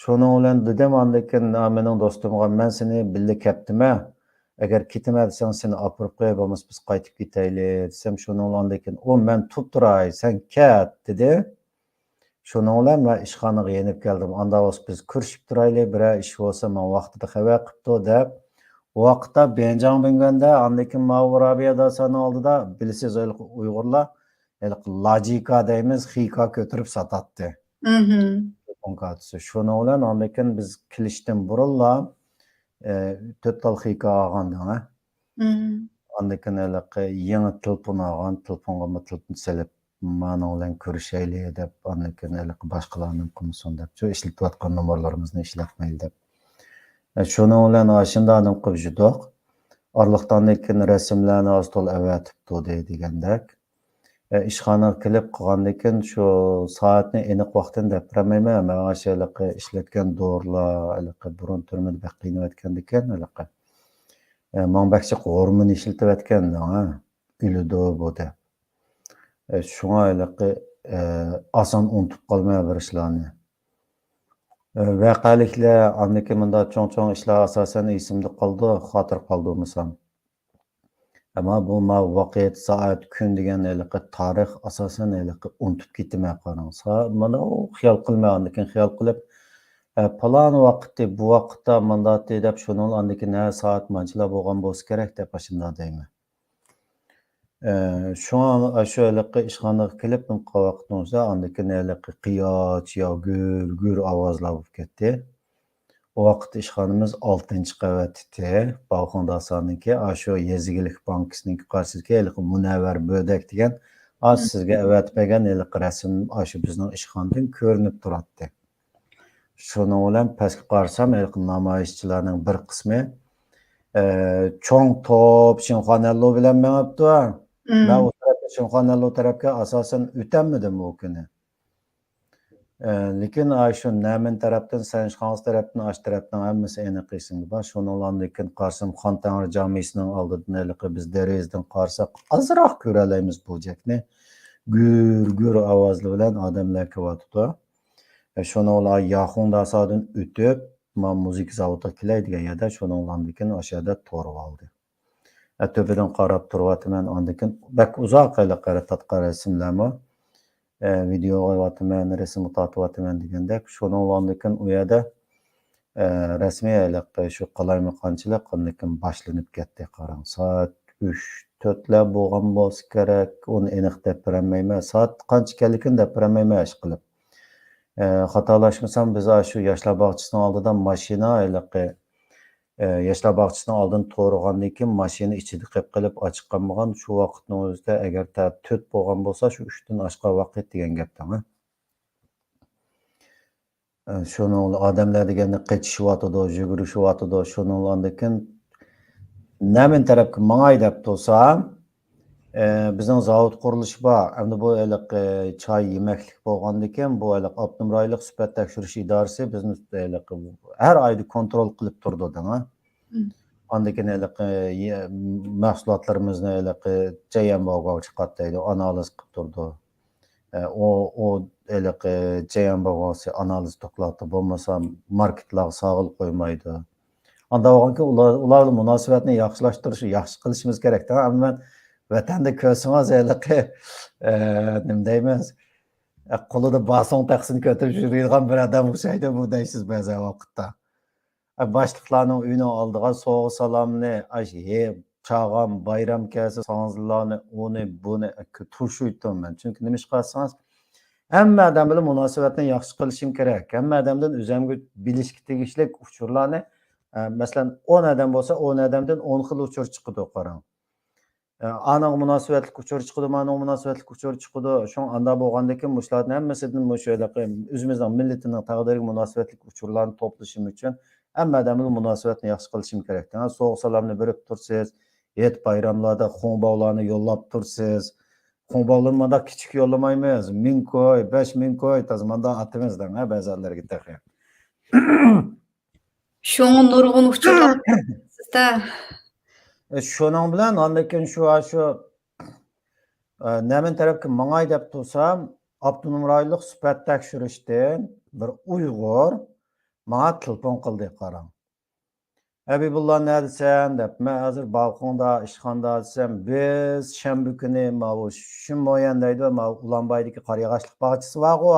شۇنىڭ بىلەن دېدىم، ئاندىن كېيىن، ئا، مېنىڭ دوستۇمغا، مەن سېنى بىللە كەپتىمە، ئەگەر كېتىمەن دېسەڭ، سېنى ئاپىرىپ قوياي، بولمىسا بىز قايتىپ كېتەيلى، دېسەم، شۇنىڭ بىلەن ئاندىن كېيىن ئۇ، مەن تۇرۇپ تۇراي، سەن كەت، دېدى. شۇنىڭ بىلەن مەن ئىشخانىغا يېنىپ كەلدىم. ئاندا بولسا بىز كۆرۈشۈپ تۇرايلى، بىرەر ئىش بولسا ماڭا ۋاقتىدا خەۋەر قىپتۇ، دەپ. ئۇ ۋاقىتتا بيەنجاڭ بىڭگۈەندە، ئاندىن كېيىن ماۋۇ رابىيە داسانىڭ ئالدىدا، بىلىسىز، ھېلىقى ئۇيغۇرلار، ھېلىقى لاجىكا دەيمىز، خىكا كۆتۈرۈپ ساتاتتى. مهم. تېلېفون كارتىسى. شۇنىڭ بىلەن ئاندىن كېيىن بىز كېلىشتىن بۇرۇنلا، ئە، تۆت تال خىكا ئالغانىدىڭ، ھە؟ مهم. ئاندىن كېيىن ھېلىقى يېڭى تېلېفون ئالغان، تېلېفونغىمۇ تېلېفون سېلىپ، مانىڭ بىلەن كۆرۈشەيلى دەپ، ئاندىن كېيىن ھېلىقى باشقىلارنى قىلمىسۇن دەپ، شۇ ئىشلىتىۋاتقان نومۇرلىرىمىزنى ئىشلەتمەيلى دەپ. ئە، شۇنىڭ بىلەن ئاشۇنداق نېمە قىلىپ يۈردۇق. ئارىلىقتىن كېيىن رەسىملەرنى ئاز تولا ئەۋەتىپ تۇردى دېگەندەك. ئە، ئىشخانىغا كېلىپ قىلغاندىن كېيىن شۇ سائەتنى ئېنىق ۋاقتىنى دەپ بېرەلمەيمەن. مانا ئاشۇ ھېلىقى ئىشلەتكەن دورىلار، ھېلىقى بۇرۇن تۈرمىدە بەك قىينىۋەتكەندىكىن، ھېلىقى، ئە، ماڭا بەك جىق ھورمون ئىشلىتىۋەتكەن، ھە، ئۆلىدۇ بۇ دەپ. ئە، شۇڭا ھېلىقى، ئە، ئاسان ئۇنتۇپ قالىمەن بىر ئىشلارنى. ئە، ۋەقەلىكلەر، ئاندىكى مۇنداق چوڭ-چوڭ ئىشلار ئاساسەن ئېسىمدە قالىدۇ، خاتىرە قالدۇرمىسام. ئەمما بۇ ماۋۇ ۋاقىت، سائەت، كۈن دېگەن ھېلىقى تارىخ ئاساسەن ھېلىقى ئۇنتۇپ كېتىمەن قاراڭ. سا-، مانا ئۇ خىيال قىلماي، ئاندىن كېيىن خىيال قىلىپ، ئە، پالان ۋاقىتى، بۇ ۋاقىتتا مانداتى دەپ شۇنىڭ ئاندىن كېيىن ھە سائەت مانچىلا بولغان بولسا كېرەك دەپ ئاشۇنداق دەيمەن. ئە، شۇڭا ئاشۇ ھېلىقى ئىشخانىغا كېلىپ نېمە قىلغان ۋاقىتنىڭ ئۆزىدە ئاندىن كېيىن ھېلىقى قىياچ يا گۈر گۈر ئاۋازلار بولۇپ كەتتى. ئۇ ۋاقىتتا ئىشخانىمىز ئالتىنچى قەۋەت ئىدى. باۋخۇڭ داسانىڭكى ئاشۇ يېزا ئىگىلىك بانكىسىنىڭكى قارشىسىدىكى ھېلىقى مۇنەۋۋەر بۆدەك دېگەن ئاز سىزگە ئەۋەتىپ بەرگەن ھېلىقى رەسىم ئاشۇ بىزنىڭ ئىشخانىدىن كۆرۈنۈپ تۇراتتى. شۇنىڭ بىلەن پەسكە قارىسام، ھېلىقى نامايىشچىلارنىڭ بىر قىسمى، ئە، چوڭ توپ شىنخۇانەنلۇ بىلەن مېڭىپتۇ. مەن ئۇ تەرەپتە شىنخۇانەنلۇ تەرەپكە ئاساسەن ئۆتەلمىدىم ئۇ كۈنى. ئە، لېكىن ئاشۇ نەمىن تەرەپتىن، سەنشخاڭس تەرەپتىن، ئاش تەرەپنىڭ ھەممىسى ئېنىق ئېسىمدە بار. شۇنىڭ بىلەن كېيىن قارىسام، خان تەڭرى جامىسىنىڭ ئالدىدىن ھېلىقى بىز دېرىزىدىن قارىساق، ئازراق كۆرەلەيمىز بۇ جەكنى. گۈر گۈر ئاۋازلار بىلەن ئادەملەر كېلىۋاتىدۇ. ئە، شۇنىڭ بىلەن ياخۇڭ داسادىن ئۆتۈپ، ما مۇزىكا زاۋۇتىغا كېلەي دېگەن يەردە، شۇنىڭ بىلەن كېيىن ئاشۇ يەردە تۇرۇۋالدى. ئە، تۆپىدىن قاراپ تۇرۇۋاتىمەن، ئاندىن كېيىن بەك ئۇزاق ھېلىقى تارتقان رەسىملەرمۇ، ئە، ۋىدېو قويۇۋاتىمەن، رەسىم تارتىۋاتىمەن دېگەندەك، شۇنىڭ ئاندىن كېيىن ئۇ يەردە، ئە، رەسمىي ھېلىقى شۇ قالايمىقانچىلىق ئاندىن كېيىن باشلىنىپ كەتتى. قاراڭ، سائەت ئۈچ، تۆتلەر بولغان بولسا كېرەك، ئۇنى ئېنىق دەپ بېرەلمەيمەن. سائەت قانچە ئىكەنلىكىنى دەپ بېرەلمەيمەن، ئىشقىلىپ. ئە، خاتالاشمىسام، بىز ئاشۇ ياشلار باغچىسىنىڭ ئالدىدا ماشىنا ھېلىقى، ئە، ياشلار باغچىسىنىڭ ئالدىنى تورىغاندىن كېيىن ماشىنا ئىچىدە قېلىپ قېلىپ ئاچىققان بولغان. شۇ ۋاقىتنىڭ ئۆزىدە ئەگەر تا تۆت بولغان بولسا، شۇ ئۈچتىن ئاشقان ۋاقىت دېگەن گەپ دەڭ. ئە، شۇنىڭ ئادەملەر دېگەندە قېچىشىۋاتىدۇ، يۈگۈرۈشۈۋاتىدۇ. شۇنىڭ ئاندىن كېيىن نەمىن تەرەپكە ماڭاي دەپ تۇرسام، ئە، بىزنىڭ زاۋۇت قۇرۇلۇشى بار. ئەمدى بۇ ھېلىقى چاي يېمەكلىك بولغاندىكىن، بۇ ھېلىقى ئاپتونوم رايونلۇق سۈپەت تەكشۈرۈش ئىدارىسى بىزنى ھېلىقى ھەر ئايدا كونترول قىلىپ تۇرىدۇ دەڭ. ئاندىن كېيىن ھېلىقى يە-، مەھسۇلاتلىرىمىزنى ھېلىقى جەيەن باۋگاۋ چىقاتتى دەيدۇ، ئانالىز قىلىپ تۇرىدۇ. ئە، ئۇ، ئۇ ھېلىقى جەيەن باۋگاۋسى ئانالىز دوكلاتى بولمىسا ماركېتلارغا ساغىل قويمايدۇ. ئانداق بولغانكى ئۇلار، ئۇلار بىلەن مۇناسىۋەتنى ياخشىلاشتۇرۇش، ياخشى قىلىشىمىز كېرەك. ئەمما ۋەتەندە كۆرسىڭىز ھېلىقى، ئە، نېمە دەيمىز، ئە، قولىدا باسۇڭ تەخسىنى كۆتۈرۈپ يۈرىدىغان بىر ئادەم ئوخشايدۇ بۇ دەيسىز بەزى ۋاقىتتا. ئە، باشلىقلارنىڭ ئۆيىنىڭ ئالدىغا سوۋغا سالامنى، ئاش، ھېم، چاغام، بايرام كەلسە ساڭزىلارنى، ئۇنى، بۇنى، ئە، تۇرشۇيتتۇم مەن. چۈنكى نېمىشقا دېسىڭىز، ھەممە ئادەم بىلەن مۇناسىۋەتنى ياخشى قىلىشىم كېرەك. ھەممە ئادەمدىن ئۆزۈمگە بىلىشكە تېگىشلىك ئۇچۇرلارنى، ئە، مەسىلەن، ئون ئادەم بولسا، ئون ئادەمدىن ئون خىل ئۇچۇر چىقىدۇ، قاراڭ. ئە، ئانىڭغا مۇناسىۋەتلىك ئۇچۇر چىقىدۇ، مانىڭغا مۇناسىۋەتلىك ئۇچۇر چىقىدۇ. شۇڭا ئاندا بولغاندىكىن مۇشۇلاردىن ھەممىسىدىن مۇشۇ ھېلىقى ئۆزىمىزنىڭ مىللىتىنىڭ تەقدىرىگە مۇناسىۋەتلىك ئۇچۇرلارنى توپلىشىم ئۈچۈن ھەممە ئادەم بىلەن مۇناسىۋەتنى ياخشى قىلىشىم كېرەك. ھە، سوۋغا سالامنى بېرىپ تۇرسىز، ھېيت بايراملاردا خۇڭباۋلارنى يوللاپ تۇرسىز. خۇڭباۋلىنى مانداق كىچىك يوللىمايمىز. مىڭ كوي، بەش مىڭ كوي، تازا مانداق ئاتىمىز دەڭ، ھە، بەزىلەرگە تېخى. شۇڭا نۇرغۇن ئۇچۇرلار سىزدە. ئە، شۇنىڭ بىلەن ئاندىن كېيىن شۇ، شۇ، ئە، نەمىن تەرەپكە ماڭاي دەپ تۇرسام، ئاپتونوم رايونلۇق سۈپەت تەكشۈرۈشتىن بىر ئۇيغۇر ماڭا تېلېفون قىلدى، قاراڭ. «ھەبىبۇللا نەدىسەن؟» دەپ، «مەن ھازىر باۋخۇڭدا، ئىشخانىدا» دېسەم، «بىز شەنبە كۈنى ماۋۇ شىنمويەن دەيدۇ، ماۋۇ ئۇلانبايدىكى قارىياغاچلىق باغچىسى بارغۇ.»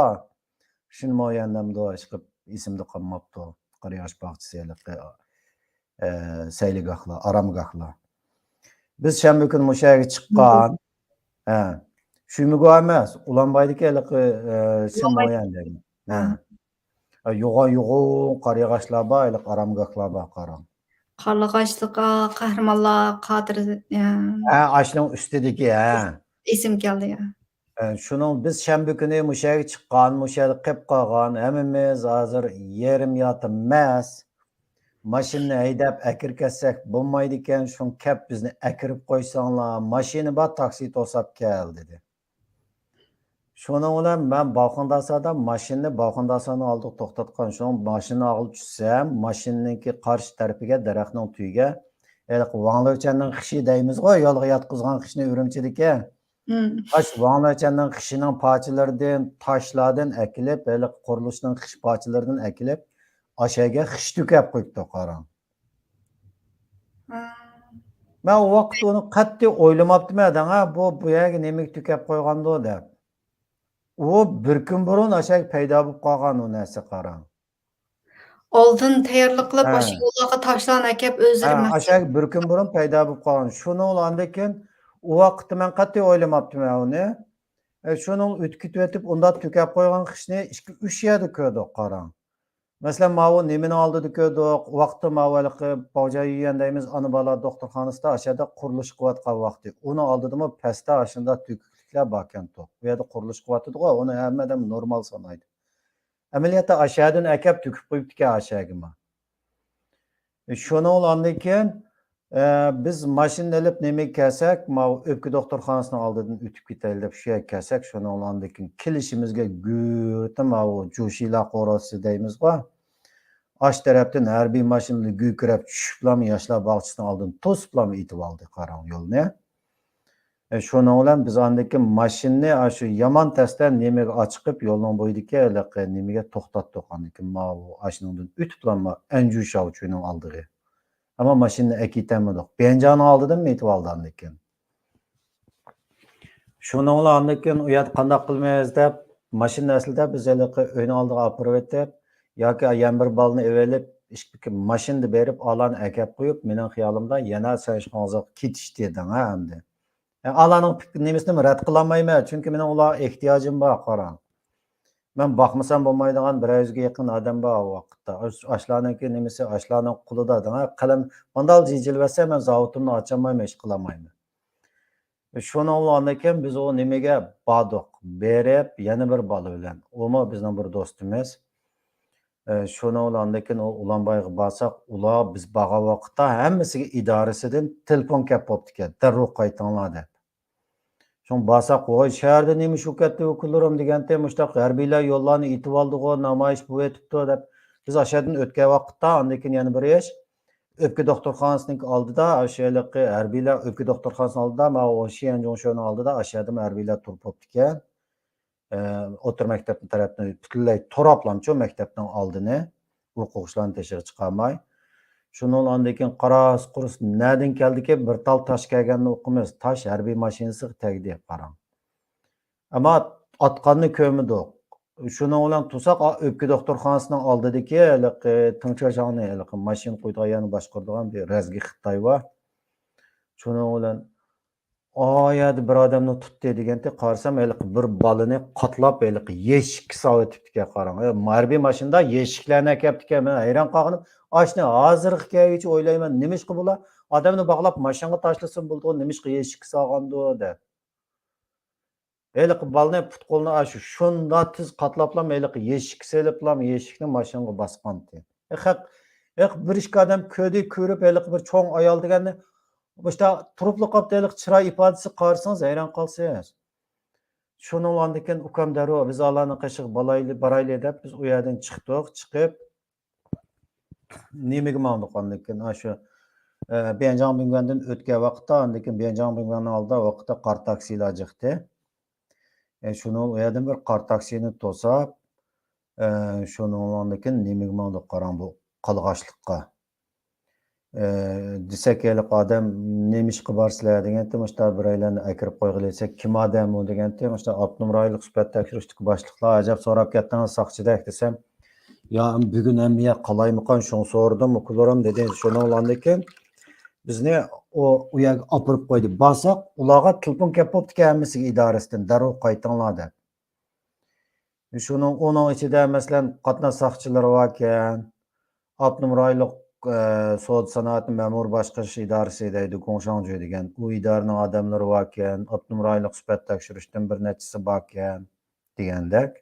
شىنمويەن دەمدۇ، ئىشقىلىپ ئېسىمدە قالماپتۇ. قارىياغاچ باغچىسى ھېلىقى، ئە، سەيلىگاھلار، ئارامگاھلار. بىز شەنبە كۈنى مۇشۇ يەرگە چىققان. ھە. شۈيمىگۇ ئەمەس، ئۇلانبايدىكى ھېلىقى، ئە، شىنمويەن دەيدۇ. ھە. ھە. ئە، يوغان، يوغان قارىياغاچلار بار، ھېلىقى ئارامگاھلار بار، قاراڭ. قارلىغاچلىق، ئا، قەھرىمانلار قاتىرى، ئە. ھە، ئاشۇنىڭ ئۈستىدىكى، ھە. ئېسىم كەلدى، يا. ئە، شۇنىڭ بىز شەنبە كۈنى مۇشۇ يەرگە چىققان، مۇشۇ يەردە قېلىپ قالغان، ھەممىمىز ھازىر يېرىم ياتىمىز. ماشىنىنى ھەيدەپ ئەكىرىپ كەتسەك بولمايدىكەن، شۇڭا كەپ بىزنى ئەكىرىپ قويساڭلار، ماشىنا بار، تاكسى توساپ كەل، دېدى. شۇنىڭ بىلەن مەن باخۇنداسادا ماشىنىنى باخۇنداسانىڭ ئالدىغا توختاتقان. شۇڭا ماشىنا ئالغىلى چۈشسەم، ماشىنىنىڭكى قارشى تەرىپىگە، دەرەخنىڭ تۈۋىگە، ھېلىقى ۋاڭلېچەننىڭ خىشى دەيمىزغۇ، يولغا ياتقۇزغان خىشنى ئۈرۈمچىدىكى. ئاشۇ ۋاڭلېچەننىڭ خىشىنىڭ پارچىلىرىدىن، تاشلاردىن ئەكېلىپ، ھېلىقى قۇرۇلۇشنىڭ خىش پارچىلىرىدىن ئەكېلىپ، ئاشۇ يەرگە خىش تۆكۈپ قويۇپتۇ، قاراڭ. مەن ئۇ ۋاقىتتا ئۇنى قەتئىي ئويلىماپتىمەن، دەڭ، ھە، بۇ، بۇ يەرگە نېمىگە تۆكۈپ قويغاندۇ دەپ. ئۇ بىر كۈن بۇرۇن ئاشۇ يەرگە پەيدا بولۇپ قالغان ئۇ نەرسە، قاراڭ. ئالدىن تەييارلىق قىلىپ، ھە. ئاشۇ يوللارغا تاشلارنى ئەكەپ ئۆزلىرى ھە، مەخسۇس. ئاشۇ يەرگە بىر كۈن بۇرۇن پەيدا بولۇپ قالغان. شۇنىڭ بىلەن ئاندىن كېيىن ئۇ ۋاقىتتا مەن قەتئىي ئويلىماپتىمەن ئۇنى. ئە، شۇنىڭ ئۆتۈپ كېتىۋېتىپ، ئۇنداق تۆكۈپ قويغان خىشنى ئىككى، ئۈچ يەردە كۆردۇق، قاراڭ. مەسىلەن، ماۋۇ نېمىنىڭ ئالدىدا كۆردۇق، ۋاقىتتا ماۋۇ ھېلىقى باۋجا يۈيۈەن دەيمىز، ئانا بالا دوختۇرخانىسىدا ئاشۇ يەردە قۇرۇلۇش قىلىۋاتقان ۋاقتى. ئۇنىڭ ئالدىدىمۇ پەستە ئاشۇنداق تۆكۈكلۈكلەر باركەنتۇ. ئۇ يەردە قۇرۇلۇش قىلىۋاتىدىغۇ، ئۇنى ھەممە ئادەم نورمال سانايدۇ. ئەمەلىيەتتە ئاشۇ يەردىن ئەكەپ تۆكۈپ قويۇپتىكەن ئاشۇ يەرگىمۇ. شۇنىڭ بىلەن ئاندىن كېيىن، ئە، بىز ماشىنا ئېلىپ نېمىگە كەلسەك، ماۋۇ ئۆپكە دوختۇرخانىسىنىڭ ئالدىدىن ئۆتۈپ كېتەيلى دەپ شۇ يەرگە كەلسەك، شۇنىڭ بىلەن ئاندىن كېيىن كېلىشىمىزگە گۈرتە ماۋۇ جوشىلا قورۇسى دەيمىزغۇ. ئاش تەرەپتىن ھەربىي ماشىنىلار گۈركىرەپ چۈشۈپلام ياشلار باغچىسىنىڭ ئالدىنى توسۇپلام ئېتىۋالدى، قاراڭ يولنى. ئە، شۇنىڭ بىلەن بىز ئاندىن كېيىن ماشىنىنى ئاشۇ يامان تەستە نېمىگە ئاچىقىپ، يولنىڭ بويىدىكى ھېلىقى نېمىگە توختاتتۇق. ئاندىن كېيىن ماۋۇ ئاشۇنىڭدىن ئۆتۈپلا ئەنجۈ شاۋچۈنىڭ ئالدىغا. ئەمما ماشىنىنى ئەكېتەلمىدۇق. بيەنجاڭنىڭ ئالدىدىنمۇ ئېتىۋالدى ئاندىن كېيىن. شۇنىڭ بىلەن ئاندىن كېيىن ئۇ يەردە قانداق قىلىمىز دەپ، ماشىنىنى ئەسلىدە بىز ھېلىقى ئۆينىڭ ئالدىغا ئاپىرىۋېتىپ، ياكى يەنە بىر بالىنى ئېلىۋېلىپ، ئىككى ماشىنىدا بېرىپ، ئالارنى ئەكەپ قويۇپ، مېنىڭ خىيالىمدا يەنە سەن ئىشقىڭىزغا كېتىشتى دەڭ، ھە، ئەمدى. ئالارنىڭ پىك-، نېمىسىنىمۇ رەت قىلالمايمەن، چۈنكى مېنىڭ ئۇلارغا ئېھتىياجىم بار، قاراڭ. مەن باقمىسام بولمايدىغان بىر يۈزگە يېقىن ئادەم بار ئۇ ۋاقىتتا. ئاش-، ئاشۇلارنىڭكى نېمىسى، ئاشۇلارنىڭ قولىدا دەڭ، ھە، قەلەم مانداق جىجىلىۋەتسە، مەن زاۋۇتۇمنى ئاچالمايمەن، ئىش قىلالمايمەن. شۇنىڭ بىلەن ئاندىن كېيىن بىز ئۇ نېمىگە باردۇق؟ بېرىپ، يەنە بىر بالا بىلەن. ئۇمۇ بىزنىڭ بىر دوستىمىز. ئە، شۇنىڭ بىلەن ئاندىن كېيىن ئۇ ئۇلانبايغا بارساق، ئۇلار بىز بارغان ۋاقىتتا ھەممىسىگە ئىدارىسىدىن تېلېفون كەپ بوپتىكەن، دەررۇ قايتىڭلار دەپ. شۇڭا بارساق، ۋاي، شەھەردە نېمە ئىش بولۇپ كەتتى ئۇكىلىرىم دېگەنتى، مۇشۇنداق ھەربىيلەر يوللارنى ئېتىۋالدىغۇ، نامايىش بولۇۋېتىپتۇ دەپ. بىز ئاشۇ يەردىن ئۆتكەن ۋاقىتتا، ئاندىن كېيىن يەنە بىر ئىش، ئۆپكە دوختۇرخانىسىنىڭ ئالدىدا، ئاشۇ ھېلىقى ھەربىيلەر ئۆپكە دوختۇرخانىسىنىڭ ئالدىدا، ماۋۇ شيەن جۇڭشۆنىڭ ئالدىدا، ئاشۇ يەردىمۇ ھەربىيلەر تۇرۇپ بوپتىكەن. ئە، ئوتتۇرا مەكتەپنىڭ تەرەپتىن پۈتۈنلەي توراپلامچۇ مەكتەپنىڭ ئالدىنى، ئوقۇغۇچىلارنى تېشىغا چىقارماي. شۇنىڭ ئاندىن كېيىن قاراس قۇرۇس نەدىن كەلدىكى، بىر تال تاش كەلگەننى ئوقۇمىز، تاش ھەربىي ماشىنىسىغا تەگدى، قاراڭ. ئەمما ئاتقاننى كۆرمىدۇق. شۇنىڭ بىلەن تۇرساق، ئا، ئۆپكە دوختۇرخانىسىنىڭ ئالدىدىكى ھېلىقى تىڭچاجاڭنى، ھېلىقى ماشىنا قويىدىغان يەرنى باشقۇرىدىغان بىر رەزگى خىتاي بار. شۇنىڭ بىلەن ئا يەردە بىر ئادەمنى تۇتتى دېگەنتى، قارىسام، ھېلىقى بىر بالىنى قاتلاپ، ھېلىقى يەشىككە ساۋېتىپتىكەن، قاراڭ. ئە، ھەربىي ماشىنىدا يەشىكلەرنى ئەكەپتىكەن. مەن ھەيران قالغىنىم، ئاشۇنى ھازىرغا كەلگۈچە ئويلايمەن، نېمىشقا بۇلار ئادەمنى باغلاپ ماشىنىغا تاشلىسىمۇ بولىدىغۇ، نېمىشقا يەشىككە سالغاندۇ دەپ. ھېلىقى بالىنى پۇت-قولىنى ئاشۇ شۇنداق تېز قاتلاپلام، ھېلىقى يەشىككە سېلىپلام، يەشىكنى ماشىنىغا باسقانتى. ئېخى، ئېخى بىر ئىككى ئادەم كۆردى، كۆرۈپ، ھېلىقى بىر چوڭ ئايال دېگەننى، مۇشۇنداق تۇرۇپلا قاپتۇ، ھېلىقى چىراي ئىپادىسىگە قارىسىڭىز، ھەيران قالىسىز. شۇنىڭ ئاندىن كېيىن ئۇكام دەررۇ، بىز ئالارنىڭ قېشىغا بالايلى، بارايلى دەپ، بىز ئۇ يەردىن چىقتۇق، چىقىپ، نېمىگە ماڭدۇق ئاندىن كېيىن؟ ئاشۇ، ئە، بيەنجاڭ بىڭگۈەندىن ئۆتكەن ۋاقىتتا، ئاندىن كېيىن بيەنجاڭ بىڭگۈەننىڭ ئالدىدا ۋاقىتتا قارا تاكسىلار جىقتى. ئە، شۇنىڭ ئۇ يەردىن بىر قارا تاكسىنى توساپ، ئە، شۇنىڭ ئاندىن كېيىن نېمىگە ماڭدۇق؟ قاراڭ، بۇ قالغاچلىققا. ئە، دېسەك، ھېلىقى ئادەم، «نېمە ئىشقا بارسىلەر؟» دېگەنتى، مۇشتا بىرەيلەننى ئەكىرىپ قويغىلى دېسەك، «كىم ئادەم ئۇ؟» دېگەنتى، مۇشتا ئاپتونوم رايونلۇق سۈپەت تەكشۈرۈشتىكى باشلىقلار، «ئەجەب سوراپ كەتتىڭىز ساقچىدەك» دېسەم، «يا، بۈگۈن ھەممە يەر قالايمىقان، شۇڭا سورىدىم، ئۇكىلىرىم» دېدى. شۇنىڭ بىلەن كېيىن بىزنى ئۇ، ئۇ يەرگە ئاپىرىپ قويدى. بارساق، ئۇلارغا تېلېفون كەپ بوپتىكەن ھەممىسىگە ئىدارىسىدىن، «دەررۇ قايتىڭلار» دەپ. شۇنىڭ، ئۇنىڭ ئىچىدە، مەسىلەن، قاتناش ساقچىلىرى باركەن، ئاپتونوم رايونلۇق ئە، سودا سانائەتنى مەمۇرىي باشقۇرۇش ئىدارىسى دەيدۇ، گۇڭشاڭجۈ دېگەن. ئۇ ئىدارىنىڭ ئادەملىرى باركەن، ئاپتونوم رايونلۇق سۈپەت تەكشۈرۈشتىن بىر نەچچىسى باركەن دېگەندەك.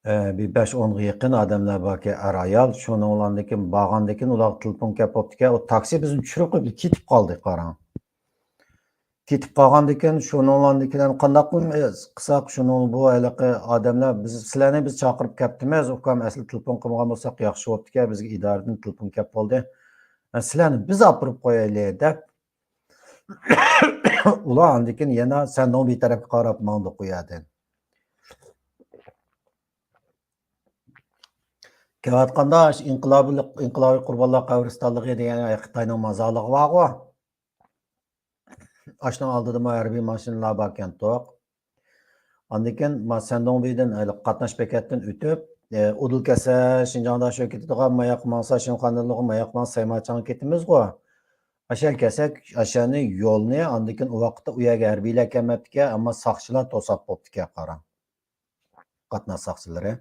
ئە، بىر بەش ئونغا يېقىن ئادەملەر باركەن، ئەر-ئايال. شۇنىڭ بىلەن بارغاندىن كېيىن ئۇلارغا تېلېفون كەپ بوپتىكەن. ئۇ تاكسى بىزنى چۈشۈرۈپ قويۇپ كېتىپ قالدى، قاراڭ. كېتىپ قالغاندىكىن، شۇنىڭلاندىكىن قانداق قىلساق، شۇنىڭ بۇ ھېلىقى ئادەملەر، بىز، سىلەرنى بىز چاقىرىپ كەپتىمىز، ئۇكام، ئەسلى تېلېفون قىلمىغان بولساق ياخشى بوپتىكەن، بىزگە ئىدارىدىن تېلېفون كەپ بولدى. سىلەرنى بىز ئاپىرىپ قويايلى دەپ، ئۇلار ئاندىكىن يەنە سەندىن بىر تەرەپكە قاراپ ماڭدۇق ئۇ يەردىن. كېلىۋاتقاندا شۇ ئىنقىلابىي، ئىنقىلابىي قۇربانلار قەبرىستانلىقى دېگەن خىتاينىڭ مازارلىقى بارغۇ. ئاشۇنىڭ ئالدىدىمۇ ھەربىي ماشىنىلار باركەنتۇق. ئاندىن كېيىن ما سەندۇڭبىدىن، ھېلىقى قاتناش بېكەتتىن ئۆتۈپ، ئۇدۇل كەتسە شىنجاڭدا شۇ كېتىدىغان، ماياققا ماڭسا شىنخۇاندىنلىغۇ، ماياققا ماڭسا سەيماچاڭغا كېتىمىزغۇ. ئاشۇ كەتسەك، ئاشۇنى يولنى ئاندىن كېيىن ئۇ ۋاقىتتا ئۇ يەرگە ھەربىيلەر كەلمەپتىكەن، ئەمما ساقچىلار توساپ بوپتىكەن، قاراڭ. قاتناش ساقچىلىرى.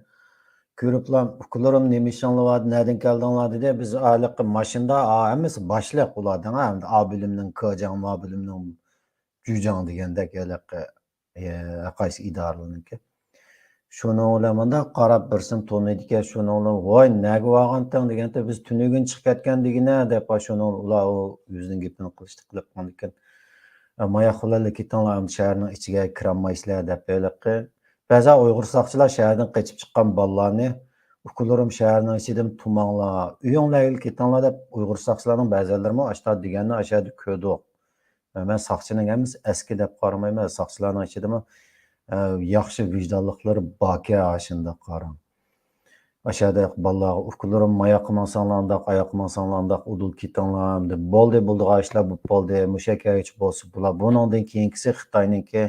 كۆرۈپلا، ئۇكىلىرىم، نېمە ئىشىڭلار بار، نەدىن كەلدىڭلار دېدى. بىز ھېلىقى ماشىنىدا، ئا، ھەممىسى باشلىق ئۇلاردىڭ، ھە، ئا بۆلۈمنىڭ، كېجاڭ، ما بۆلۈمنىڭ، جۈجاڭ دېگەندەك ھېلىقى، ئە، ھەرقايسى ئىدارىلەرنىڭكى. شۇنىڭ بىلەن مۇنداق قاراپ بىرسىنى تونۇيدىكەن، شۇنىڭ بىلەن، ۋاي، نەگە بارغانتىڭ دېگەندە، بىز تۈنۈگۈن چىقىپ كەتكەن دېگىنە دەپ، شۇنىڭ ئۇلار ئۇ ئۆزىنىڭ گېپىنى قىلىشتى، قىلىپ قالغاندىكىن، ماياق بىلەنلا كېتىڭلار، ئەمدى شەھەرنىڭ ئىچىگە كىرەلمەيسىلەر دەپ ھېلىقى. بەزى ئۇيغۇر ساقچىلار شەھەردىن قېچىپ چىققان بالىلارنى، ئۇكىلىرىم شەھەرنىڭ ئىچىدىمۇ تۇرماڭلار، ئۆيۈڭلارغىلا كېتىڭلار دەپ ئۇيغۇر ساقچىلارنىڭ بەزىلىرىمۇ ئاشتا دېگەننى ئاشەدە كۆردۇق. مەن ساقچىنىڭ ھەممىسى ئەسكى دەپ قارىمايمەن، ساقچىلارنىڭ ئىچىدىمۇ، ئە، ياخشى ۋىجدانلىقلىرى باركەن، ئاشۇنداق قاراڭ. ئاشەدە بالىلارغا، ئۇكىلىرىم ماياققا ماڭساڭلار ئانداق، ئاياققا ماڭساڭلار ئانداق، ئۇدۇل كېتىڭلار دېدى. بولدى، بولىدىغان ئىشلار بولۇپ بولدى، مۇشۇ يەرگىچە بولسا بولا. بۇنىڭدىن كېيىنكىسى خىتاينىڭكى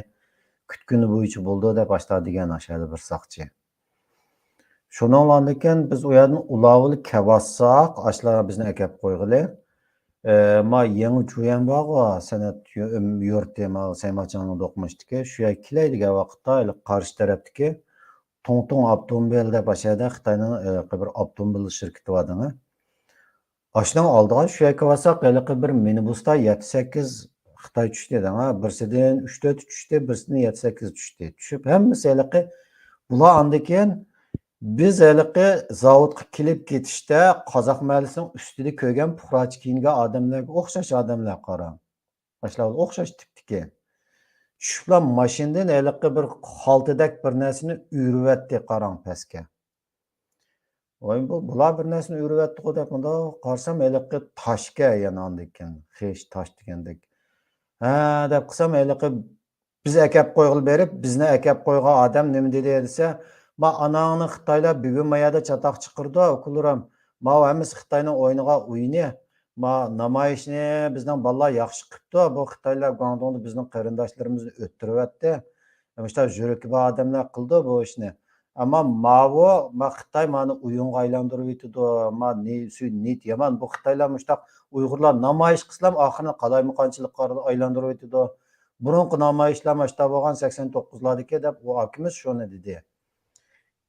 كۈتكىنى بويىچە بولىدۇ دەپ ئاشتا دېگەن ئاشەدە بىر ساقچى. شۇنىڭلاندىكىن بىز ئۇ يەردىن ئۇلاۋۇل كەۋاتساق، ئاشۇلار بىزنى ئەكەپ قويغىلى. ئە، ما يېڭى جۇيەن بارغۇ، سەنئەت يۇ-، يۇرتى، ما سەيماچاڭنىڭ دوقمۇشتىكى، شۇ يەرگە كېلەي دېگەن ۋاقىتتا، ھېلىقى قارشى تەرەپتىكى توڭتوڭ ئاپتوموبىل دەپ ئاشۇ يەردە خىتاينىڭ، ئە، بىر ئاپتوموبىل شىركىتى بار دەڭە. ئاشۇنىڭ ئالدىغا شۇ يەرگە بارساق، ھېلىقى بىر مىنىبۇستا يەتتە سەككىز خىتاي چۈشتى دەڭە. بىرسىدىن ئۈچ تۆت چۈشتى، بىرسىدىن يەتتە سەككىز چۈشتى. چۈشۈپ، ھەممىسى ھېلىقى، بۇلار ئاندىن كېيىن بىز ھېلىقى زاۋۇتقا كېلىپ كېتىشتە قازاق مەھەللىسىنىڭ ئۈستىدە كۆرگەن پۇقراچە كىيىنگەن ئادەملەرگە ئوخشاش ئادەملەر، قاراڭ. ئاشۇلار ئوخشاش تىپتىكى. چۈشۈپلا ماشىنىدىن ھېلىقى بىر خالتىدەك بىر نەرسىنى ئۆرۈۋەتتى، قاراڭ، پەسكە. ۋاي، بۇ، بۇلار بىر نەرسىنى ئۆرۈۋەتتىغۇ دەپ مۇنداق قارىسام، ھېلىقى تاشكەن يەنە ئاندىن كېيىن، خىش تاش دېگەندەك. ھە، دەپ قىلسام، ھېلىقى بىز ئەكەپ قويغىلى بېرىپ، بىزنى ئەكەپ قويغان ئادەم نېمە دېدى دېسە، ما ئاناڭنى خىتايلار بۈگۈن ما يەردە چاتاق چىقىرىدۇ، ئۇكىلىرىم. ماۋۇ ھەممىسى خىتاينىڭ ئوينىغان ئويۇنى. ما نامايىشنى بىزنىڭ بالىلار ياخشى قىپتۇ. بۇ خىتايلار گۇاڭدۇڭدا بىزنىڭ قېرىنداشلىرىمىزنى ئۆلتۈرۈۋەتتى. مۇشۇنداق يۈرىكى بار ئادەملەر قىلىدۇ بۇ ئىشنى. ئەمما ماۋۇ، ما خىتاي مانى ئويۇنغا ئايلاندۇرۇۋېتىدۇ. ما نى-، سۈ-، نىيىتى يامان. بۇ خىتايلار مۇشۇنداق ئۇيغۇرلار نامايىش قىلسىلا ئاخىرىنى قالايمىقانچىلىققا ئايلاندۇرۇۋېتىدۇ. بۇرۇنقى نامايىشلار مۇشۇنداق بولغان سەكسەن توققۇزلاردىكى دەپ ئۇ ئاكىمىز شۇنى دېدى.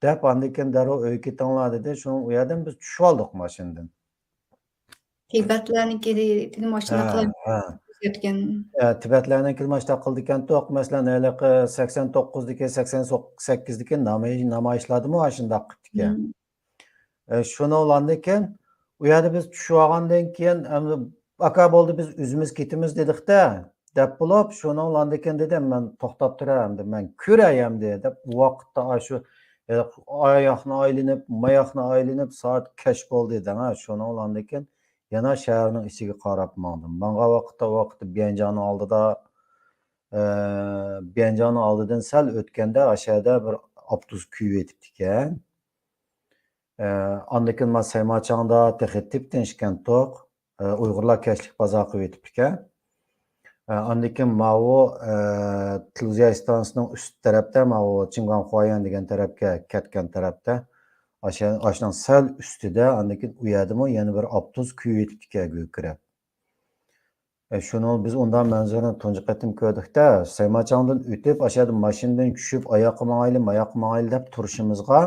دەپ ئاندىن كېيىن دەررۇ ئۆيگە كېتىڭلار دېدى. شۇنىڭ ئۇ يەردىن بىز چۈشۈۋالدۇق ماشىنىدىن. تىبەتلەرنىڭكى دېدىمۇ ئاشۇنداق ھە، قىلاي ھە. دېيىشكەن. ھە، تىبەتلەرنىڭكى مۇشۇنداق قىلىدىكەنتۇق. مەسىلەن، ھېلىقى سەكسەن توققۇزدىكى، سەكسەن سەككىزدىكى ناماي-، نامايىشلاردىمۇ ئاشۇنداق قىپتىكەن. مم. ئە، شۇنىڭلاندىن كېيىن، ئۇ يەردە بىز چۈشۈۋالغاندىن كېيىن، ئەمدى، ئاكا، بولدى، بىز ئۆزىمىز كېتىمىز دېدۇقتە، دەپ بولۇپ، شۇنىڭلاندىن كېيىن دېدىم، مەن توختاپ تۇراي ئەمدى، مەن كۆرەي ئەمدى، دەپ، ئۇ ۋاقىتتا ئاشۇ، ئە، ئاياقنى ئايلىنىپ، ماياقنى ئايلىنىپ، سائەت كەچ بولدى دەڭە، شۇنىڭلاندىن كېيىن يەنە شەھەرنىڭ ئىچىگە قاراپ ماڭدىم. ماڭغان ۋاقىتتا، ئۇ ۋاقىتتا بيەنجاڭنىڭ ئالدىدا، ئە، بيەنجاڭنىڭ ئالدىدىن سەل ئۆتكەندە، ئاشۇ يەردە بىر ئاپتوبۇس كۆيۈۋېتىپتىكەن. ئە، ئاندىن كېيىن مانا سەيماچاڭدا تېخى تىپتىنچ ئىكەنتۇق. ئە، ئۇيغۇرلار كەچلىك بازار قىلىۋېتىپتىكەن. ئە، ئاندىن كېيىن ماۋۇ، ئە، تىلزىيا ئىستانسىسىنىڭ ئۈست تەرەپتە ماۋۇ چىڭگاڭخۇايەن دېگەن تەرەپكە كەتكەن تەرەپتە، ئاشۇ، ئاشۇنىڭ سەل ئۈستىدە، ئاندىن كېيىن ئۇ يەردىمۇ يەنە بىر ئاپتوبۇس كۆيۈۋېتىپتىكەن گۈركىرەپ. ئە، شۇنىڭ بىز ئۇنداق مەنزىرىنى تۇنجى قېتىم كۆردۇق-تە، سەيماچاڭدىن ئۆتۈپ، ئاشۇ يەردە ماشىنىدىن چۈشۈپ، ئاياققا ماڭايلى، ماياققا ماڭايلى دەپ تۇرۇشىمىزغا،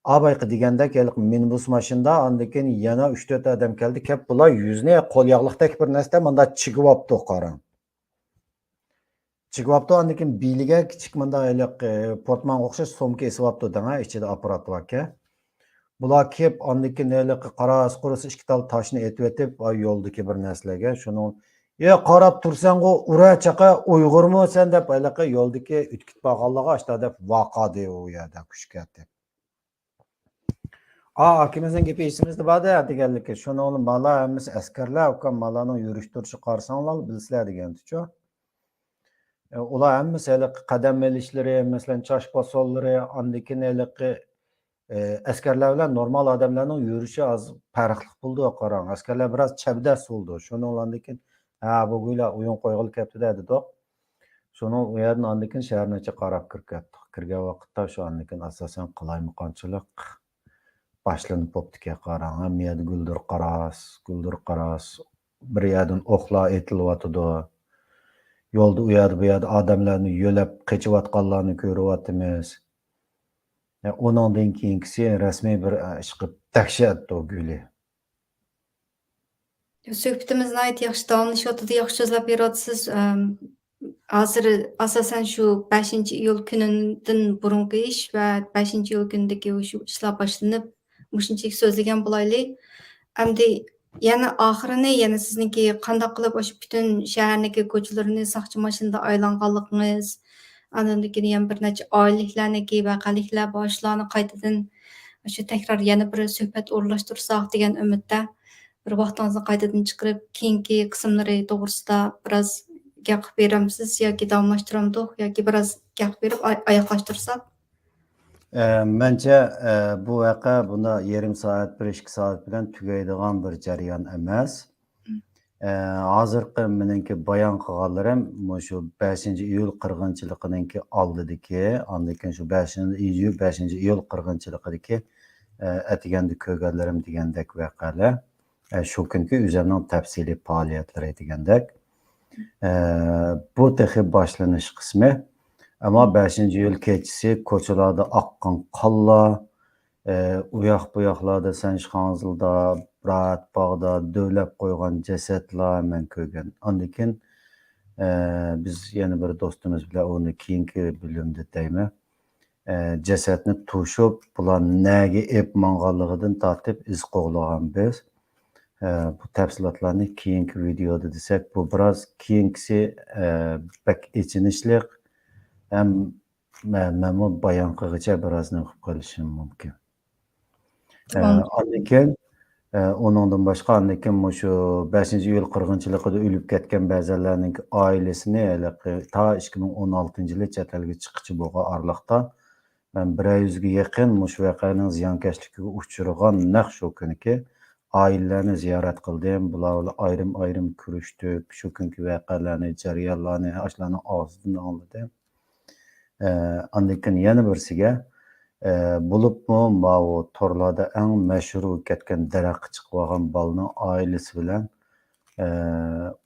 ئا بايىقى دېگەندەك ھېلىقى مىنىبۇس ماشىنىدا ئاندىن كېيىن يەنە ئۈچ تۆت ئادەم كەلدى. كەپ بۇلار يۈزىنى قول ياغلىقتەك بىر نەرسە مۇنداق چىگىۋاپتۇ، قاراڭ. چىگىۋاپتۇ، ئاندىن كېيىن بېلىگە كىچىك مۇنداق ھېلىقى پورتمانغا ئوخشاش سومكا ئېسىۋاپتۇ دەڭە، ئىچىدە ئاپپارات باركەن. بۇلار كېلىپ، ئاندىن كېيىن ھېلىقى قاراسى قۇرۇسى ئىككى تال تاشنى ئېتىۋېتىپ، ئاي يولدىكى بىر نەرسىلەرگە شۇنىڭ، يا قاراپ تۇرساڭغۇ ئۇرە چاقا ئۇيغۇرمۇ سەن دەپ ھېلىقى يولدىكى ئۆتۈپ كېتىپ قالغانلارغا ئاشتا دەپ ۋارقىرىدى ئۇ يەردە كۈچ كەتتى. ئا، ئاكىمىزنىڭ گېپى ئېسىمىزدە بار-دە دېگەنلىكى، شۇنىڭ بىلەن مالا ھەممىسى ئەسكەرلەر، ئۇكام مالانىڭ يۈرۈش تۇرۇشى قارىساڭلار بىلىسىلەر دېگەنتىچۇ. ئە، ئۇلار ھەممىسى ھېلىقى قەدەم ئېلىشلىرى، مەسىلەن، چاچ پاسونلىرى، ئاندىن كېيىن ھېلىقى، ئە، ئەسكەرلەر بىلەن نورمال ئادەملەرنىڭ يۈرۈشى ئاز پەرقلىق بولىدۇ، قاراڭ. ئەسكەرلەر بىراز چەبدەس بولىدۇ. شۇنىڭ بىلەن ئاندىن كېيىن، ھە، بۇ گويلا ئويۇن قويغىلى كەپتۇ-دە دېدۇق. شۇنىڭ ئۇ يەردىن ئاندىن كېيىن شەھەرنى ئىچىگە قاراپ كىرىپ كەتتۇق. كىرگەن ۋاقىتتا شۇ ئاندىن كېيىن ئاساسەن قالايمىقانچىلىق باشلىنىپ بوپتىكەن، قاراڭ. ھەممە يەردە گۈلدۈر قاراس، گۈلدۈر قاراس. بىر يەردىن ئوقلار ئېتىلىۋاتىدۇ. يولدا ئۇ يەردە، بۇ يەردە ئادەملەرنى يۆلەپ قېچىۋاتقانلارنى كۆرۈۋاتىمىز. يا، ئۇنىڭدىن كېيىنكىسى رەسمىي بىر، ئە، ئىشقىلىپ دەھشەت ئۇ گۈلى. سۆھبىتىمىز ناھايىتى ياخشى داۋاملىشىۋاتىدۇ، ياخشى سۆزلەپ بېرىۋاتىسىز. ئەم، ھازىر ئاساسەن شۇ بەشىنچى ئىيۇل كۈنىدىن بۇرۇنقى ئىش ۋە بەشىنچى ئىيۇل كۈنىدىكى شۇ ئىشلار باشلىنىپ، مۇشۇنچىلىك سۆزلىگەن بولايلى. ئەمدى يەنە ئاخىرىنى، يەنە سىزنىڭكى قانداق قىلىپ ئاشۇ پۈتۈن شەھەرنىڭكى كوچىلىرىنى ساقچى ماشىنىدا ئايلانغانلىقىڭىز، ئاندىن كېيىن يەنە بىر نەچچە ئائىلىلىكلەرنىڭكى ۋەقەلىكلەر بار، شۇلارنى قايتىدىن شۇ تەكرار يەنە بىر سۆھبەت ئورۇنلاشتۇرساق دېگەن ئۈمىدتە. بىر ۋاقتىڭىزنى قايتىدىن چىقىرىپ، كېيىنكى قىسىملىرى توغرىسىدا بىراز گەپ قىلىپ بېرەمسىز ياكى داۋاملاشتۇرامدۇق ياكى بىراز گەپ قىلىپ بېرىپ ئاي-، ئاياغلاشتۇرساق؟ ئە، مەنچە، ئە، بۇ ۋەقە بۇنداق يېرىم سائەت، بىر ئىككى سائەت بىلەن تۈگەيدىغان بىر جەريان ئەمەس. مم. ئە، ھازىرقى مېنىڭكى بايان قىلغانلىرىم مۇشۇ بەشىنچى ئىيۇل قىرغىنچىلىقىنىڭكى ئالدىدىكى، ئاندىن كېيىن شۇ بەشىنچى ئىيۇل، بەشىنچى ئىيۇل قىرغىنچىلىقىدىكى، ئە، ئەتىگەندە كۆرگەنلىرىم دېگەندەك ۋەقەلەر. ئە، شۇ كۈنكى ئۆزۈمنىڭ تەپسىلىي پائالىيەتلىرى دېگەندەك. ئە، بۇ تېخى باشلىنىش قىسمى. ئەمما بەشىنچى ئىيۇل كېچىسى كوچىلاردا ئاققان قانلار، ئە، ئۇياق بۇياقلاردا سەنشىخاڭزىلدا، بىرات باغدا دۆۋلەپ قويغان جەسەتلەر مەن كۆرگەن. ئاندىن كېيىن، ئە، بىز يەنە بىر دوستىمىز بىلەن ئۇنى كېيىنكى بۆلۈمدە دەيمەن. ئە، جەسەتنى توشۇپ، بۇلار نەگە ئېلىپ ماڭغانلىقىدىن تارتىپ ئىز قوغلىغان بىز. ئە، بۇ تەپسىلاتلارنى كېيىنكى ۋىدېئودا دېسەك، بۇ بىراز كېيىنكىسى، ئە، بەك ئېچىنىشلىق ھەم مە-، مەنمۇ بايان قىلغىچە بىراز نېمە قىلىپ قېلىشىم مۇمكىن. ئە، تامام. ئاندىن كېيىن، ئە، ئۇنىڭدىن باشقا، ئاندىن كېيىن مۇشۇ بەشىنچى ئىيۇل قىرغىنچىلىقىدا ئۆلۈپ كەتكەن بەزەنلەرنىڭ ئائىلىسىنى ھېلىقى تا ئىككى مىڭ ئون ئالتىنچى يىلى چەت ئەلگە چىققىچە بولغان ئارىلىقتا، مەن بىر يۈزگە يېقىن مۇشۇ ۋەقەنىڭ زىيانكەشلىكىگە ئۇچرىغان نەق شۇ كۈنىكى ئائىلىلەرنى زىيارەت قىلدىم. بۇلار بىلەن ئايرىم-ئايرىم كۆرۈشتۈك. شۇ كۈنكى ۋەقەلەرنى، جەريانلارنى ئاشۇلارنىڭ ئاغزىدىن ئاڭلىدىم. ئە، ئاندىن كېيىن يەنە بىرسىگە، ئە، بولۇپمۇ ماۋۇ تورلاردا ئەڭ مەشھۇر بولۇپ كەتكەن دەرەخكە چىقىۋالغان بالىنىڭ ئائىلىسى بىلەن، ئە،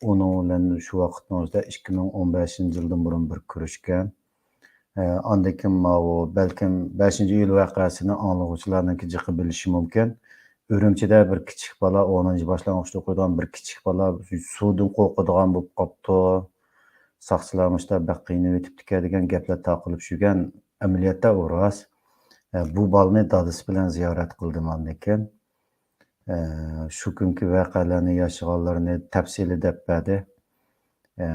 ئۇنىڭ بىلەن شۇ ۋاقىتنىڭ ئۆزىدە ئىككى مىڭ ئون بەشىنچى يىلدىن بۇرۇن بىر كۆرۈشكەن. ئە، ئاندىن كېيىن ماۋۇ بەلكىم بەشىنچى ئىيۇل ۋەقەسىنى ئاڭلىغۇچىلارنىڭكى جىقى بىلىشى مۇمكىن. ئۈرۈمچىدە بىر كىچىك بالا، ئونىنچى باشلانغۇچتا ئوقۇيدىغان بىر كىچىك بالا سۇدىن قورقىدىغان بولۇپ قاپتۇ. ساقچىلار مۇشۇنداق بەك قىينىۋېتىپتىكەن دېگەن گەپلەر تارقىلىپ يۈرگەن. ئەمەلىيەتتە ئۇ راست. ئە، بۇ بالىنى دادىسى بىلەن زىيارەت قىلدىم ئاندىن كېيىن. ئە، شۇ كۈنكى ۋەقەلەرنى، ياشىغانلىرىنى تەپسىلىي دەپ بەردى. ئە،